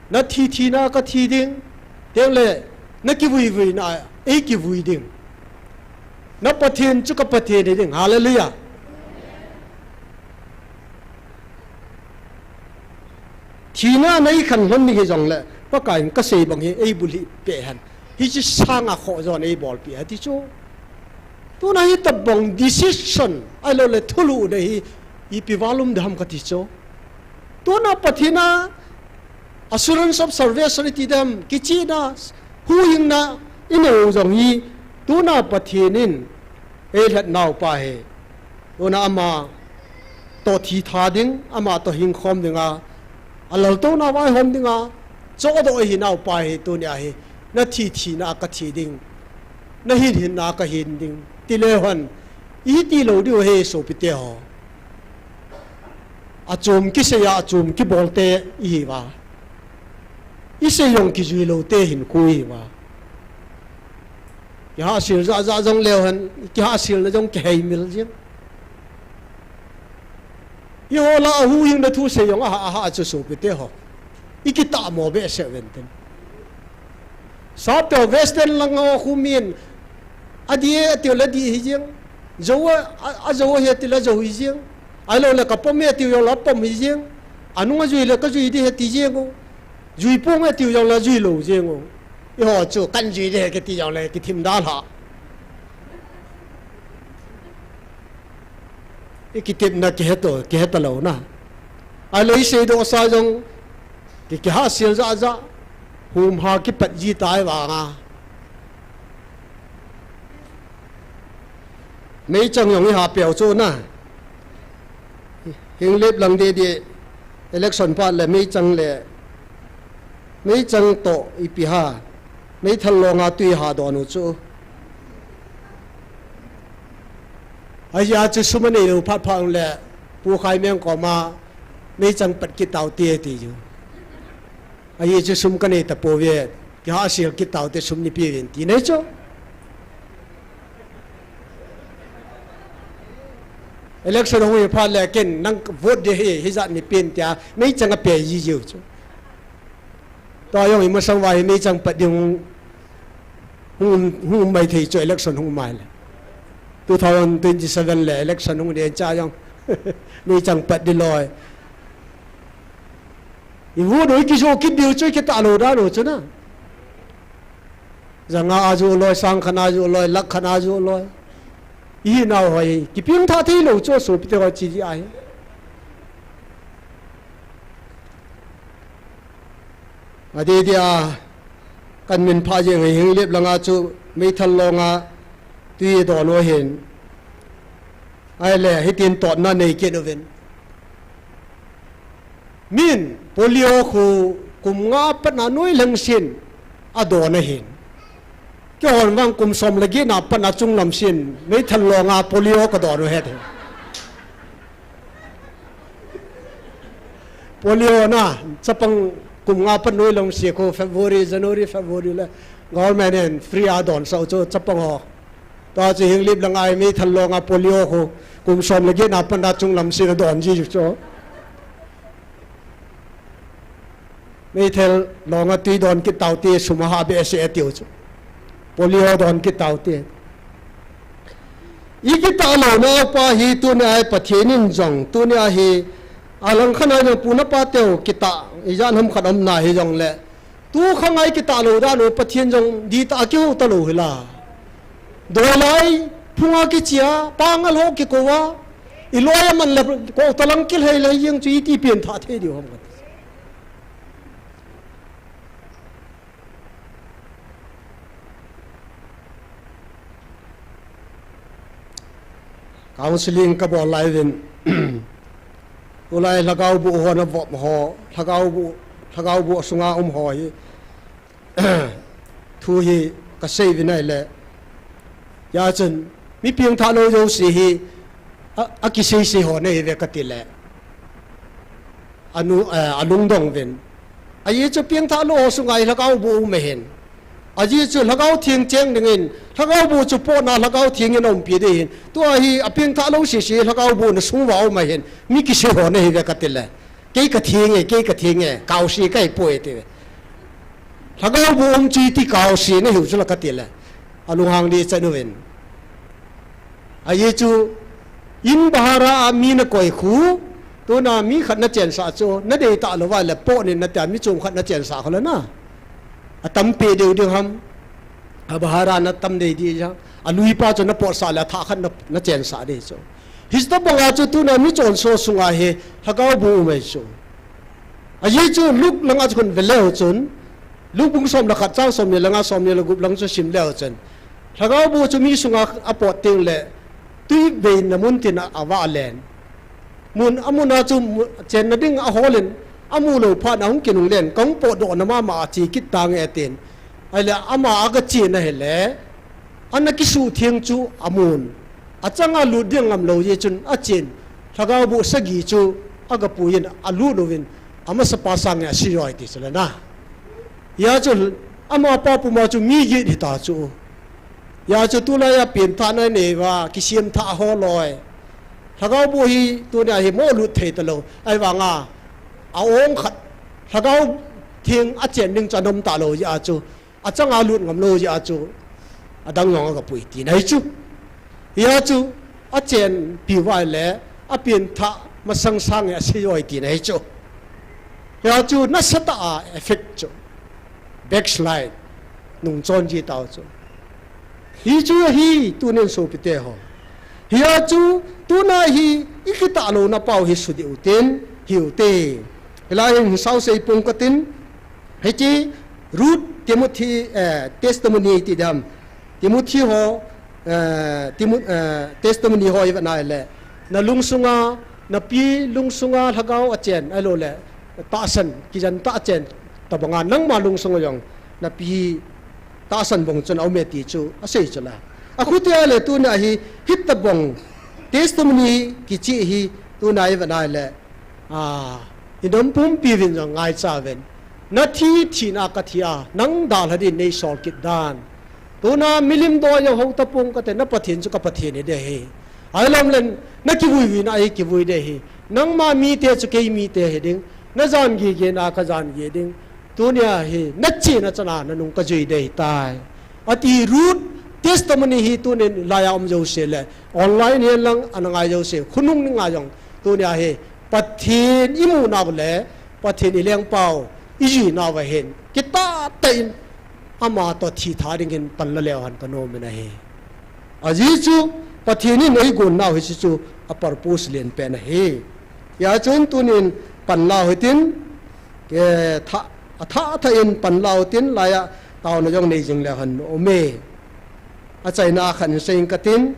na thi thina kathi ding, tengle na kivui vuina ei kivui ding. Na Pathen chu ka Pathen hi ding. Hallelujah. Thina nei khan lhon ding hijongle, Pakaiyin kasei bang hi ei bulhih peh hen. Hiche sanga khohjon ei bolpeh hen ti chu. Tuna hitobang decision ahiloule thulhuhna hi ipi val um ding ham kati chu. Tuna Pathen a assurance of salvation iti ding ham, kichehna, huhhingna inei u jong hi, tuna Pathen in eilhenau pa hi. Tuna ama toh thi tha ding, ama toh hingkhom dinga, alaltouna vaihom dinga chohdoh ahinau pa hi, tunia hi na thi thina kathi ding, na hin hinna kahin ding, tileu hen, iti lou diu ahi sopite ho. Achom kiseiya achom kibolte ihiuva, isei jong kijui loute hinkho ihiuva. Kihahsel jahjah jong leu hen, kihahselna jong kiheimil jing. Eiho lah a huhhingna thu sei jong ahah ahah chu sopite ho, ikitahmo behseh uvin tin. Sapte ho Western langa khu min Adih e atiu le dih hi jeng. Jou a, a, ajou ahi ati le jou hi jeng. Ahilou le kapom e atiu jong le apom hi jeng. Anung ajui le kajui ding ahi ti jeng o. Jui pong e atiu jong le jui lou jeng o. Eiho chu kan jui ding ahi kiti jong le kithim dalha. I kitepna kihe to, kihe talou na. Ahilou i seidoh sa jong, ki, kihahsel jahjah, humha kipat ji tai vang a. Meichang jong i ha peh u chu na. Hinglep lang deh deh, election phat le meichang le, meichang toh ipi ha, meithal long a tui ha don u chu. Ajeh chu sum anei lou phat phat le, Pu Khaimeng koma meichang pat kit tau te ti chu. Ajeh chu sum kanei tapouve, kihahsel kit tau te sum neipe uvin ti nei chu. Election hung hi phat le ken nang vote ding ahi, hijat neipen tia, meichang ape ji jiu chu. Tua jong i masang uva hi meichang pat ding hung, hung, hung um mai thei chu election hung um mai le. Two thousand twenty-seven le election hung ding cha jong meichang pat ding loi. I vote u i kijoh kit diu chu i kitah lou dan u chu na. Janga a joh loi, sang khat a joh loi, lakh khat a joh loi. I hinau hoi, kipengthah thei lou chu sopi te ho chi ji ahi. Adeh deh a, kan min pha jeng hi Hinglep langa chu meithal long a tui don u ahin. Ahile, hitin totna nei kit uvin. Min polio khu kum nga pat na noi lheng sin adon ahin. Keihon vang kum som le get na pat na chunglam sin meithal long a polio kadon u ahi. Polio na, chapang kum nga pat noi lheng sin khu February, January, February le government in free a don sah u chu chapang ho. Tua chu Hinglep langa hi meithal long a polio khu kum som le get na pat na chunglam sin adon ji chu. Meithal long a tui don kit tau te, sum aha behseh atiu chu. Polio don kit tau te. I kitah louna pa hi tunia hi Pathen in jong, tunia hi alang khat a jong pu na pa teu kitah, ijat ham khat um na hi jong le. Tu khang a i kitah lou dan u Pathen jong ditah a kihou talou hi la. Doi lai, phung a kichia, pangal ho kikou a, i loi a man le kou talang kilhei le jeng chu iti pengthah thei diu ham kati. Counseling kabol lai uvin. Tulai lhagao boh ho na vop ho, lhagao boh, lhagao boh sunga um ho hi. Thu hi kasei uvin ahile. Hijeh chun, mi pengthah lou jouse hi, a, akisei sei ho nahi uve kati le. Anu, eh, alungdong uvin. Ajeh chu pengthah lou ho sunga hi lhagao boh um ahin. Ajeh chu lhagao theng cheng dingin, lhagao boh chu potna lhagao theng in aumpi ding ahin. Tua hi apengthah lou sese lhagao boh na sung uva um ahin. Mi kisei ho nahi uve kati le. Kei katheng e, kei katheng e, kaose kahi poi ti uve. Lhagao boh um chu iti kaose nahiu chu la kati le. Alunghang deh chan uvin. Ajeh chu, in bahara a mi nakoi khu, tuna mi khat nachensah chu, nadei talou uva le pot nin natia mi chom khat nachensah khu le na. Atam peh deu ding ham, a bahara natam dei ding ham, alui pa chu napotsah le athah khat na, nachensah ding chu. Hiche tobang a chu tuna mi chonse sunga hi, lhagao boh um ahi chu. Ajeh chu Luke langa chu khun ve leu chun, Luke bung som le khat chang somni le nga somni le gup lang chu sim leu chun. Lhagao boh chu mi sunga apot teng le, tui veina mun tin a, avah len. Mun, amun a chu mu-, chenna ding ahol in, amu lou phat in ahung kinung len, kahung potdoh na mama a che kit tange tin. Ahile ama aga chena hile, ana kisuhtheng chu amun. Achanga lut ding ngam lou jeh chun achen. Lhagao boh sagi chu aga pui in alut uvin, amasapa sange asi joi ti chu le na. Hijeh chun amapa puma chu mi get hita chu. Hijeh chun tulai a pengthahna nei uva, kisemthah ho loi. Lhagao boh hi tunia hi moh lut thei talou. Ahivanga, a-ong khat, lhagao theng achen ding chu anom talou jeh a chu. Achanga lut ngam lou jeh a chu. adang jong agapui tina ahi chu. Hia chu achenpi uva ahile apenthah masang sang e asei uve tina ahi chu. Hia chu nasatah a effect chu backslide, nungchon ji tau chu. Hichu ahi tunin sopite ho. Hia chu tuna hi ikitah louna pau hi sudih utin, hiute. Hilai hin sao sei pong katin, hiche Ruth Timothy, eh, testimony ti dam. Timothy ho, eh, Timo-, eh, testimony ho ivet na ahile, nalungsunga, napi lungsunga lhagao achen, ahilouleh tahsan, kijen tah achen tobanga nangma lungsunga jong napi tahsan bong chun aume ti chu asei chula. Akhutia le tuna hi hitobang testimony kichih hi tuna ivet na ahile, ah, inam pumpi uvin jong ngaicha uvin. Nathi thina kathi a, nang dalha din neisol kit dan. Tuna milim doi jong hou tapong kate, na Pathen chu ka Pathen hiding ahi. Ahilou leh nakivui vuina ahi kivui ding ahi. Nangma mite chu kei mite hiding. Najan gigena kajan gi ding. Tunia hi nachena chana nanung kajui ding ahitai, ati. Ruth testimony hi tunin laiya um jouse le online hilang ana ngai jouse, khonung ni nga jong tunia hi Pathen imu nau le Pathen ilengpau ijui nauva hin kitah tah in ama toh thitha dingin pan la leu hen kanom in ahi. Ajeh chu Pathen in eigon nau hiche chu a purpose lenpen ahi. Hia chun tunin pan lau hitin, athah, athah thah in pan lau hitin, laiya taona jong nei jing leu hen aume. Achaina khat in sei ing katin,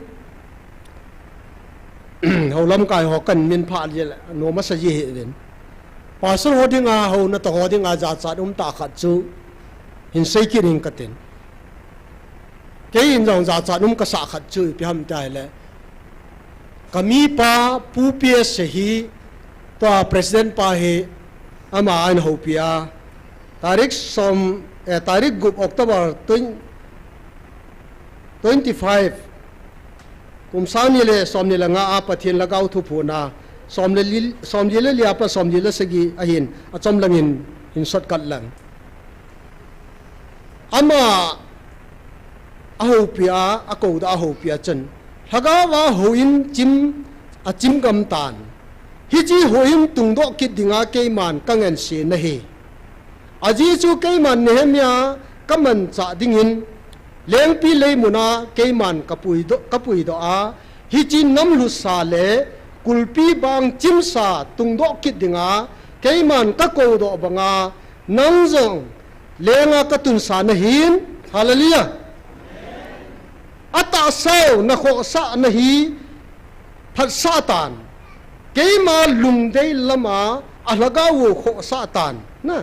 hou lamkai ho kamin pha lele, nom asa ji hih uvin. Pastor ho dinga, houna toh ho dinga jachat um tah khat chu hin sei kit ing katin. Kei in jong jachat um kasah khat chu ipi ham tia ahile, kamipa Pu P S hi, tua president pa hi, ama ahin houpi a, tarik som, eh, tarik gup October twenty, twenty-five, kum sang ni le som ni le nga a Pathen lhagao thuphona, som le li, som li le li a pat som li le sagi ahin, achom langin hin shortcut lang. Ama ahoupi a, akoudoh ahoupi a chun, lhagao a houin chim, achim gam tan. Hiche houin tungdoh kit dinga keiman kangansena ahi. Ajeh chu keiman Nehemiah kamanchah dingin, lengpi leimuna keiman kapuidoh, kapuidoh a, hiche namlhusa le kulpi bang chimsa tungdoh kit dinga keiman kakoudoh banga, nang jong lenga katunsa nahin. Hallelujah. Atahsau nakhohsah nahi phatsah tan. Keima lungdei lama alhagao u khohsah tan. Na.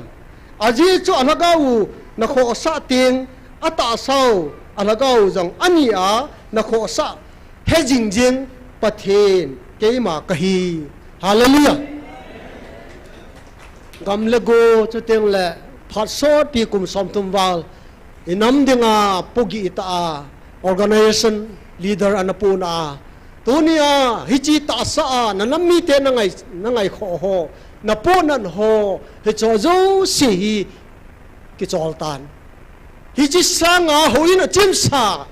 Ajeh chu alhagao u nakhohsah teng, atahsau alhagao u jong ani a nakhohsah hejing jing Pathen keima kahi. Hallelujah. Gam le go chuteng le phat sotpi kum somthum val inam dinga pugih tah a organization leader ana puna a, tunia hiche tahsa a nanam mite nangai, nangaikhoh ho, napohnat ho, hicheho jouse hi kichol tan. Hiche sanga houin achimsa,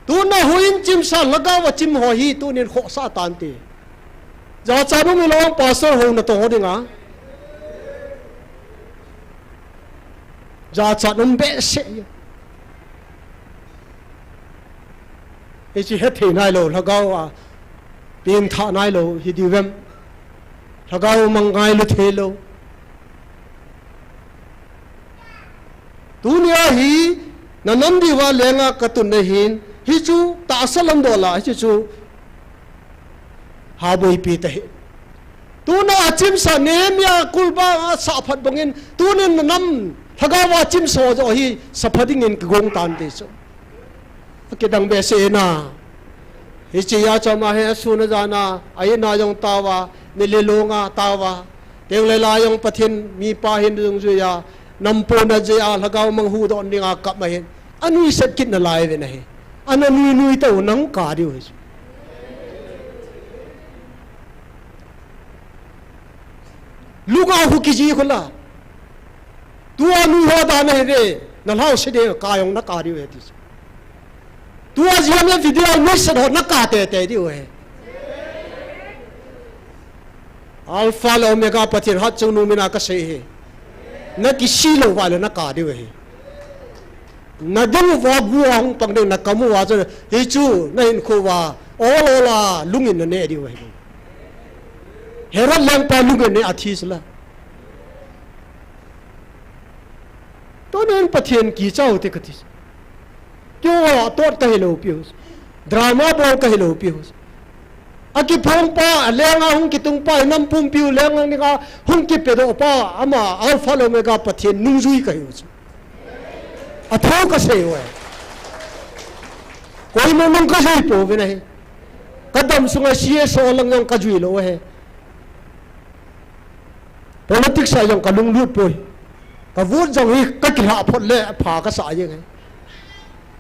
tuna houin chimsa lhagao a chim ho hi tunin khohsah tante. Jachat um hilou, pastor houna toh ho dinga jachat um behseh. Hiche hethei nailou, lhagao a pengthah nailou hidiu vem? Lhagao mang ngailu theilou. Tunia hi nanam diuva lenga katun nahin, hichu tahsa lamdol a hichu haboipi tahih. Tuna achimsa Nehemiah kulbang asah phat bangin, tunin nanam lhagao a chimsa joh hi sapha dingin kigong tante chu. Akidang behseh na. Hiche a chom a hi asun ajan a, a-in a jong taova, nilelunga taova. Tengle la jong Pathen mipa hin dungjui a, nampohnat jeh a lhagao mang huhdoh dinga kap ahin, anuisat kit nalai uvin ahi. Ana nuinui tau nang kap diu ahi. Lhagao khu kiji khu la. Tua nuiho dan ahi ve, nalhao se ding kap jong nakap diu ahi ti. Tua jia me video a neiset ho nakah tete diu ahi. Alpha le Omega Pathen hatchungnung mina kasei ahi. Nakisi lou uva le nakah diu ahi. Nading uva gua hung pang ding, nakam uva chu, hichu nahinkho uva ol ol a lungin naneh diu ahi. Herod lengpa lungin neh a thi sela. Tunin Pathen kicha u te kati. Keiho a tot kahilou piu. Drama bol kahilou piu. Akiphongpa, alenga hung kitungpa, inam pumpiu lenga ninga hung kipedohpa, ama Alpha le Omega Pathen nungjui kahiu chu. Athu kasei uve. Koima nung kajui pouve nahi. Kadam sunga C S O lang jong kajui lou ahi. Politics a jong kalunglut poi. Ka vote jong hi kakilhah phot le pha kasah jeng ahi.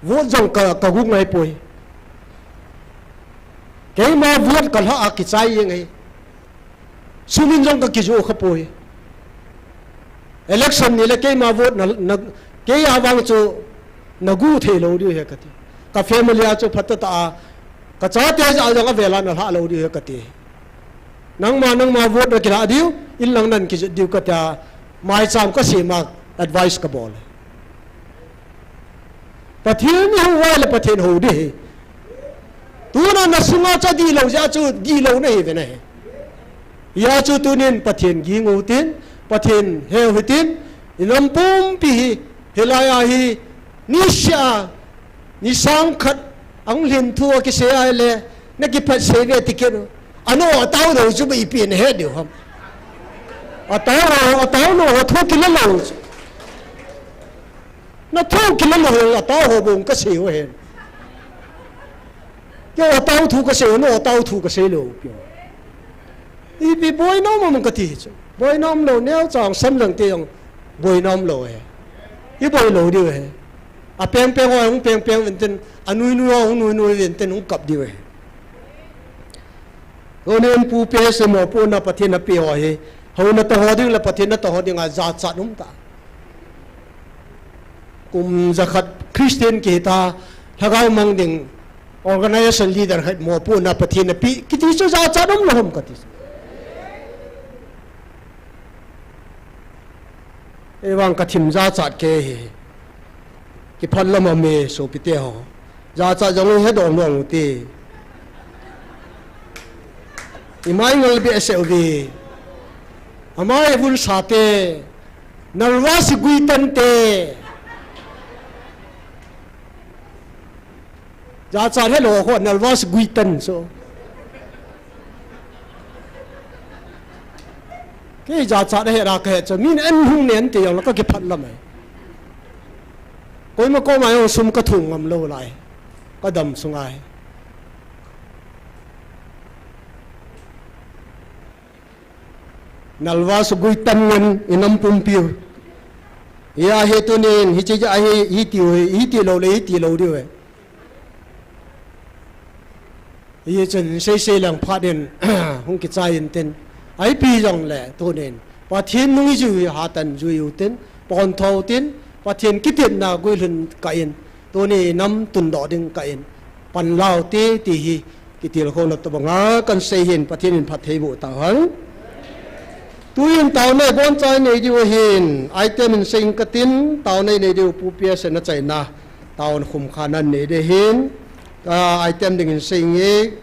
Vote jong ka, kagu ngai poi. Keima vote kalhah a kichai jeng ahi. Sumin jong kakijoh kha poi. Election ni le keima vote na, na, kei a vang chu nagu theilou diu ahi kati. Ka family a chu phatah tah a, kachate jal jong avel a nalhah lou diu ahi kati. Nangma, nangma vote nakilhah diu, inlang nan kijet diu katia, maicham kasem a advice kabol. Pathen ihou uva le Pathen hou ding ahi. Tuna nasunga chu adihlou jeh a chu dihlou nahiuve nahi. Hijeh a chu tunin Pathen ging u hitin, Pathen heu hitin, inam pumpi hi, hilai a hi, niseh a, ni sang khat, ahung lhin thu akisei a ahile, nakiphatsah ve ti kit u. Ano atao lou chu ipi nahet diu ham. Atao lou, atao lou, athu kila lou chu. Nathu kila lou, atao ho bou kasei u ahin. Keiho atao thu kasei u, no atao thu kasei lou, keiho. Ipi boina um am kati chu. Boina umlou, neocha sang jong te jong boina umlou ahi. Iboi lou diu ahi. Apeng peng ho hung peng peng uvin tin, anui nui ho hung nui nui uvin tin hung kap diu ahi. Tunin Pu P S mopohna Pathen apeh ho hi, hou natoh ho ding le Pathen natoh ho dinga jachat um tah. Kum jakhat Christian kihita, lhagao mang ding organization leader khat mopohna Pathen apeh kiti chu jachat umlou ham kati. Eivang kathim jachat kei hi. Kiphat lou mame sopite ho. Jachat jong hi hedoh lou u te. Imai ngal behseh uve. Amai vun sa te. Nalva si gui tan te. Jachat helou ho nalva si gui tan so. Kei jachat ahe ra kahe chu, min an hung nen ti jong la kakiphat lam ahi. Koima koma jong sum kathum ngam lou lai. Kadam sunga hi. Nalva si gui tan ngen inam pumpiu. Hia hi tunin, hiche ja hi, hiti u, hiti lou le, hiti lou diu ahi. Hichun seisei lang phat in hung kichai intin. Ipi jongle tunin Pathen nung ijui u hi hatan jui utin, pontho utin, Pathen kitepna guilhun kah in, tuni nam tundoh ding kah in, panla ute ti hi kitilkhouna tobanga kahin sei hin Pathen in phatthei boh tauhen. Tuin taona iboncha inei diu ahin, item in sei inge katin, taona inei diu Pu P S in achaina, taona khumkhana inei diu ahin, ah, item dingin sei inge,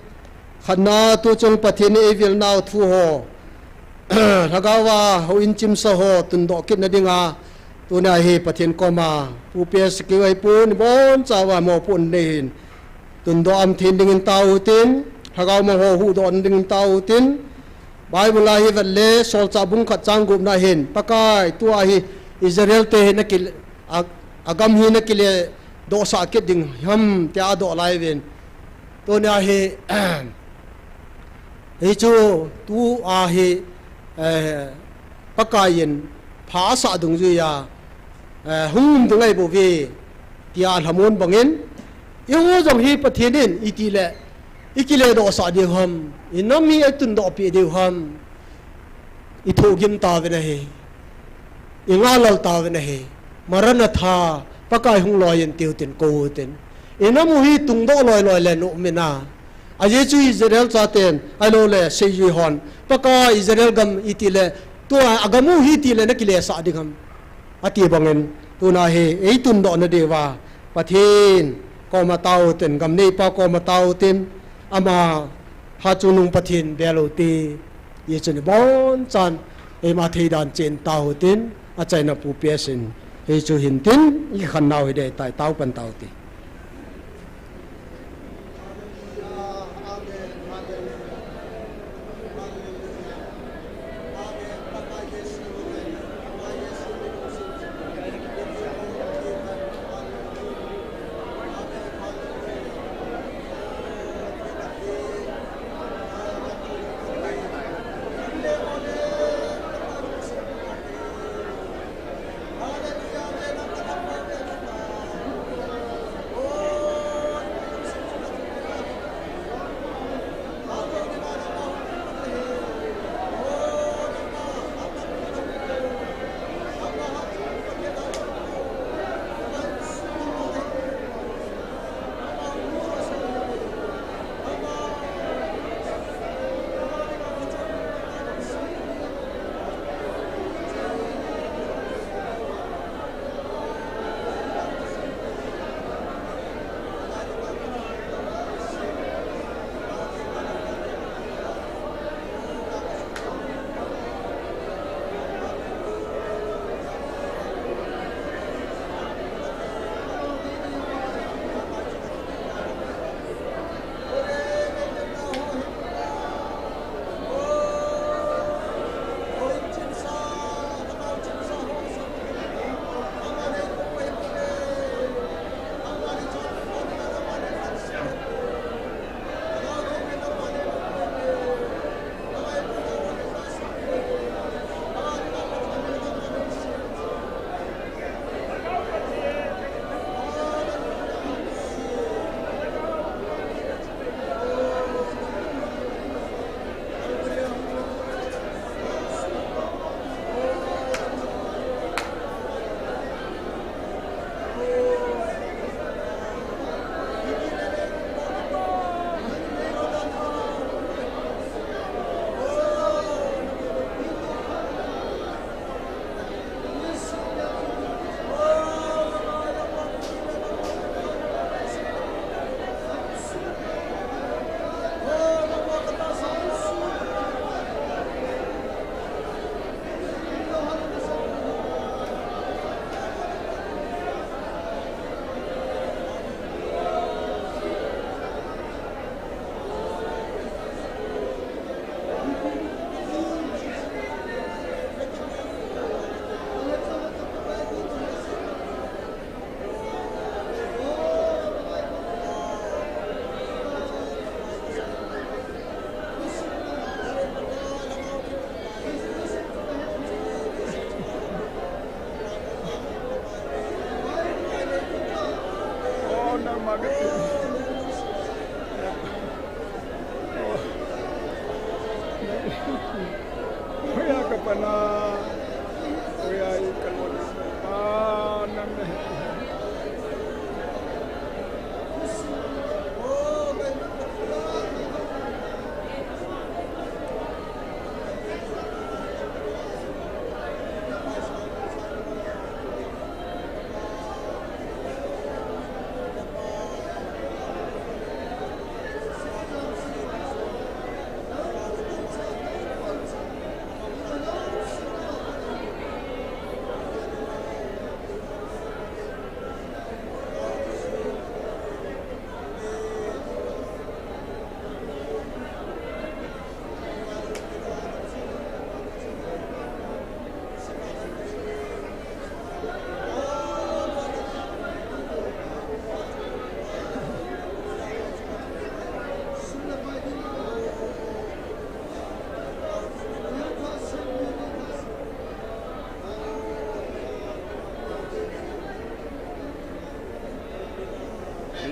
khatna tuchung Pathen in eivilnau thu ho, lhagaova houin chimsa ho tundoh kitna dinga, tunia hi Pathen koma Pu P S kihoupi pon ibonchauva mopohna nei hin, tundoh aum thei dingin tao utin, lhagao mang ho huhdoh dingin tao utin, Bible a hi vetle, Solchah bung khat chang gupna hin, Pakai, tua hi Israel te hi nakile, a, agam hi nakiledohsah kit ding ham, tia adoh lai uvin. Tunia hi, hichu tua hi, eh, Pakai in pha asah dungjuiya, eh, hung um ding ahibouve, tia alhamon bangin, eiho jong hi Pathen in itile ikiledohsah diu ham, inam hi eitundohpeh diu ham, ithohgim tauvin ahi, ingahlel tauvin ahi, Maranatha, Pakai hung loiyin tiutin, kou utin. Inam u hi tungdoh loiloi le nom in a. Ajeh chu Israel chaten, ahilouleh seijui hon, Pakai Israel gam iti le, tua agam u hi iti le nakilesah ding ham, ati bangin, tuna hi eitundoh nadiuva Pathen koma tao tin, gam neipa koma tao tin, ama ha chungnung Pathen bel u ti, hichun ibonchan eima theidan chen tao tin, achaina pu P S in, hichu hin tin, ikhan nau hi dei tai, tao pan tao ti.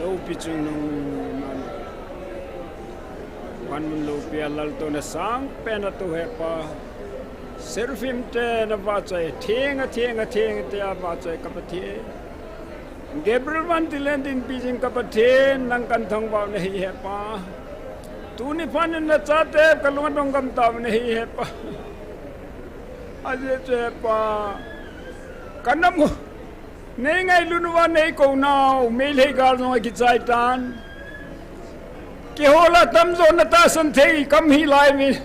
Loupi chungnung man. Van mun loupi a laltouna sangpen a tou hepa. Seraphim te na vahchoi, theng a, theng a, theng a te a vahchoi ka Pathen. Gabriel Van Tilen dinpi jing ka Pathen, nang kathangvah nahi he Pa. Tuni phat in nachate kalung adong gam tauve nahi he Pa. Ajeh chu he Pa, ka nam u, nei ngailutna uva nei kou nau, Meitei gal jong akichai tan. Keiho la tamjo natahsan thei kam hilai uvin.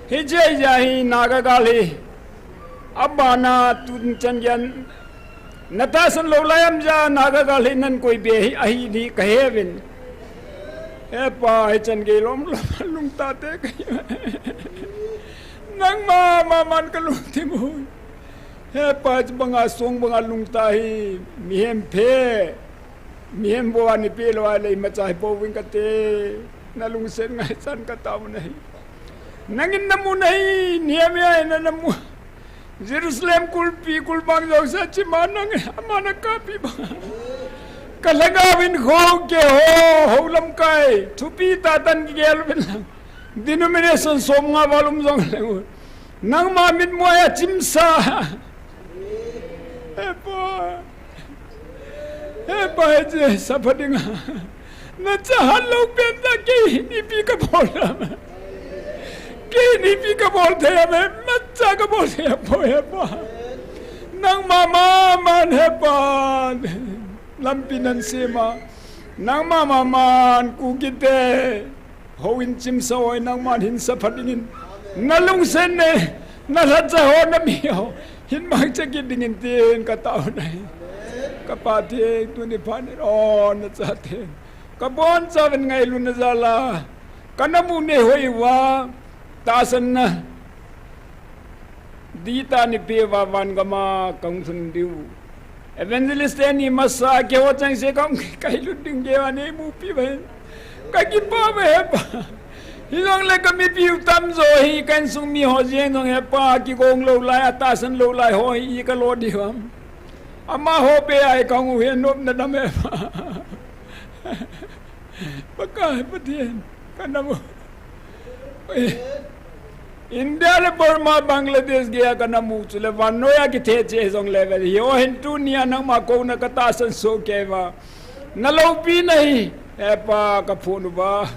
Hiche jeh a hi Naga gal hi. Abana tun chan geiya natahsan lou lai ham jeh a Naga gal hi nan koi be hi ahi ti kahe uvin. He Pa, hichan gei lom lom a lungtah te kahi. Nangma, ma man kalungthim u. He Pa, hiche banga song banga lungtah hi, mihem phe, mihem bou a nei pe lou a lei macha hi pouvin kate. Nalungset ngaichan katao nahi. Nangin namu nahi, Nehemiah in ana mu. Jerusalem kulpi kulbang jouse chima nang, ama nakappi bang. Ka lhagao in kho keiho, hou lamkai, thupi tah tan kigel uvin lang. Denomination som nga val um jong leng u. Nangma mitmu a chimsa. He Pa. He Pa, hiche sapha dinga. Nacha hat lou pen ta kei hin ipi kabol ham. Kei hin ipi kabol thei ham, nacha kabol thei ham, he Pa. Nangma ma man he Pa. Lampi nan sem a. Nangma ma man Kukite. Houin chimsa ho nangman hin sapha dingin, nalungset nei, nalhacha ho nami ho hin mangcha kit dingin tin katao nahi. Ka Pathen, tuni phat in, o, nachate, kabonchauvin ngailutna jal a, ka nam u nei hoi uva, tahsanna dihtah nei pe uva van gam a kahung lhun diu. Evangelist teni masa keiho chengse kahung kailut ding geiya nei mupi uva hin kakipah uve he Pa. Hijongle ka mipi u tamjo hi ka insung mi ho jeng jong he Pa, kigong lou lai, atahsan lou lai ho hi kalo diu ham. Amaho be a hi kahung u hi nopna dam he Pa. Pakai Pathen, ka nam u. India le Burma, Bangladesh geiya ka nam u chule vannoi a kithe cheh jongle ve. Hiho hin tunia nangma kouna katahsan soh kei uva. Naloupina hi, he Pa, kaphon uva.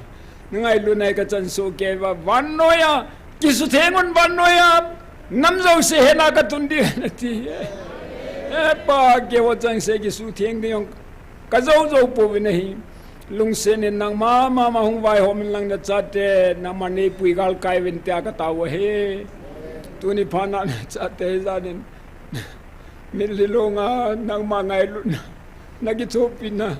Nangailutna hi kachan soh kei uva. Vannoi a, kisutheng un vannoi a. Nam jouse hetna katun ding nati. He Pa, keiho chengse kisutheng ding jong kajou jou pouve nahi. Lungset in nangma ma ma hung vaihom in lang nachate, nangma neipui galkai uvin tia katao ahi. Tuni phat a nachate hi jan in. Mitlhi longa nangma ngailutna, nakithopina,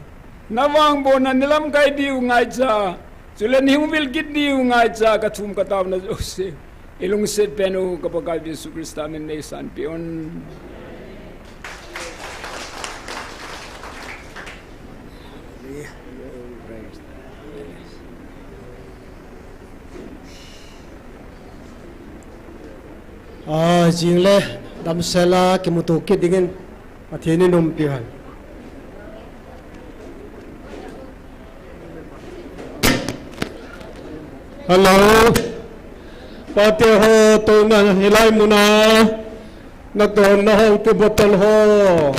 navangbohna, nalamkai diu ngaicha, chule neihung vil kit diu ngaicha, kathum kataona jouse. Ilungset pen u ka Pakai Jesu Christa min in neisanpeh un. A, jingle, damsel a kimuto kit dingin Pathen in umpi hen. Hello. Pate ho, touna hilai muna. Natonna ho, tu bottle ho.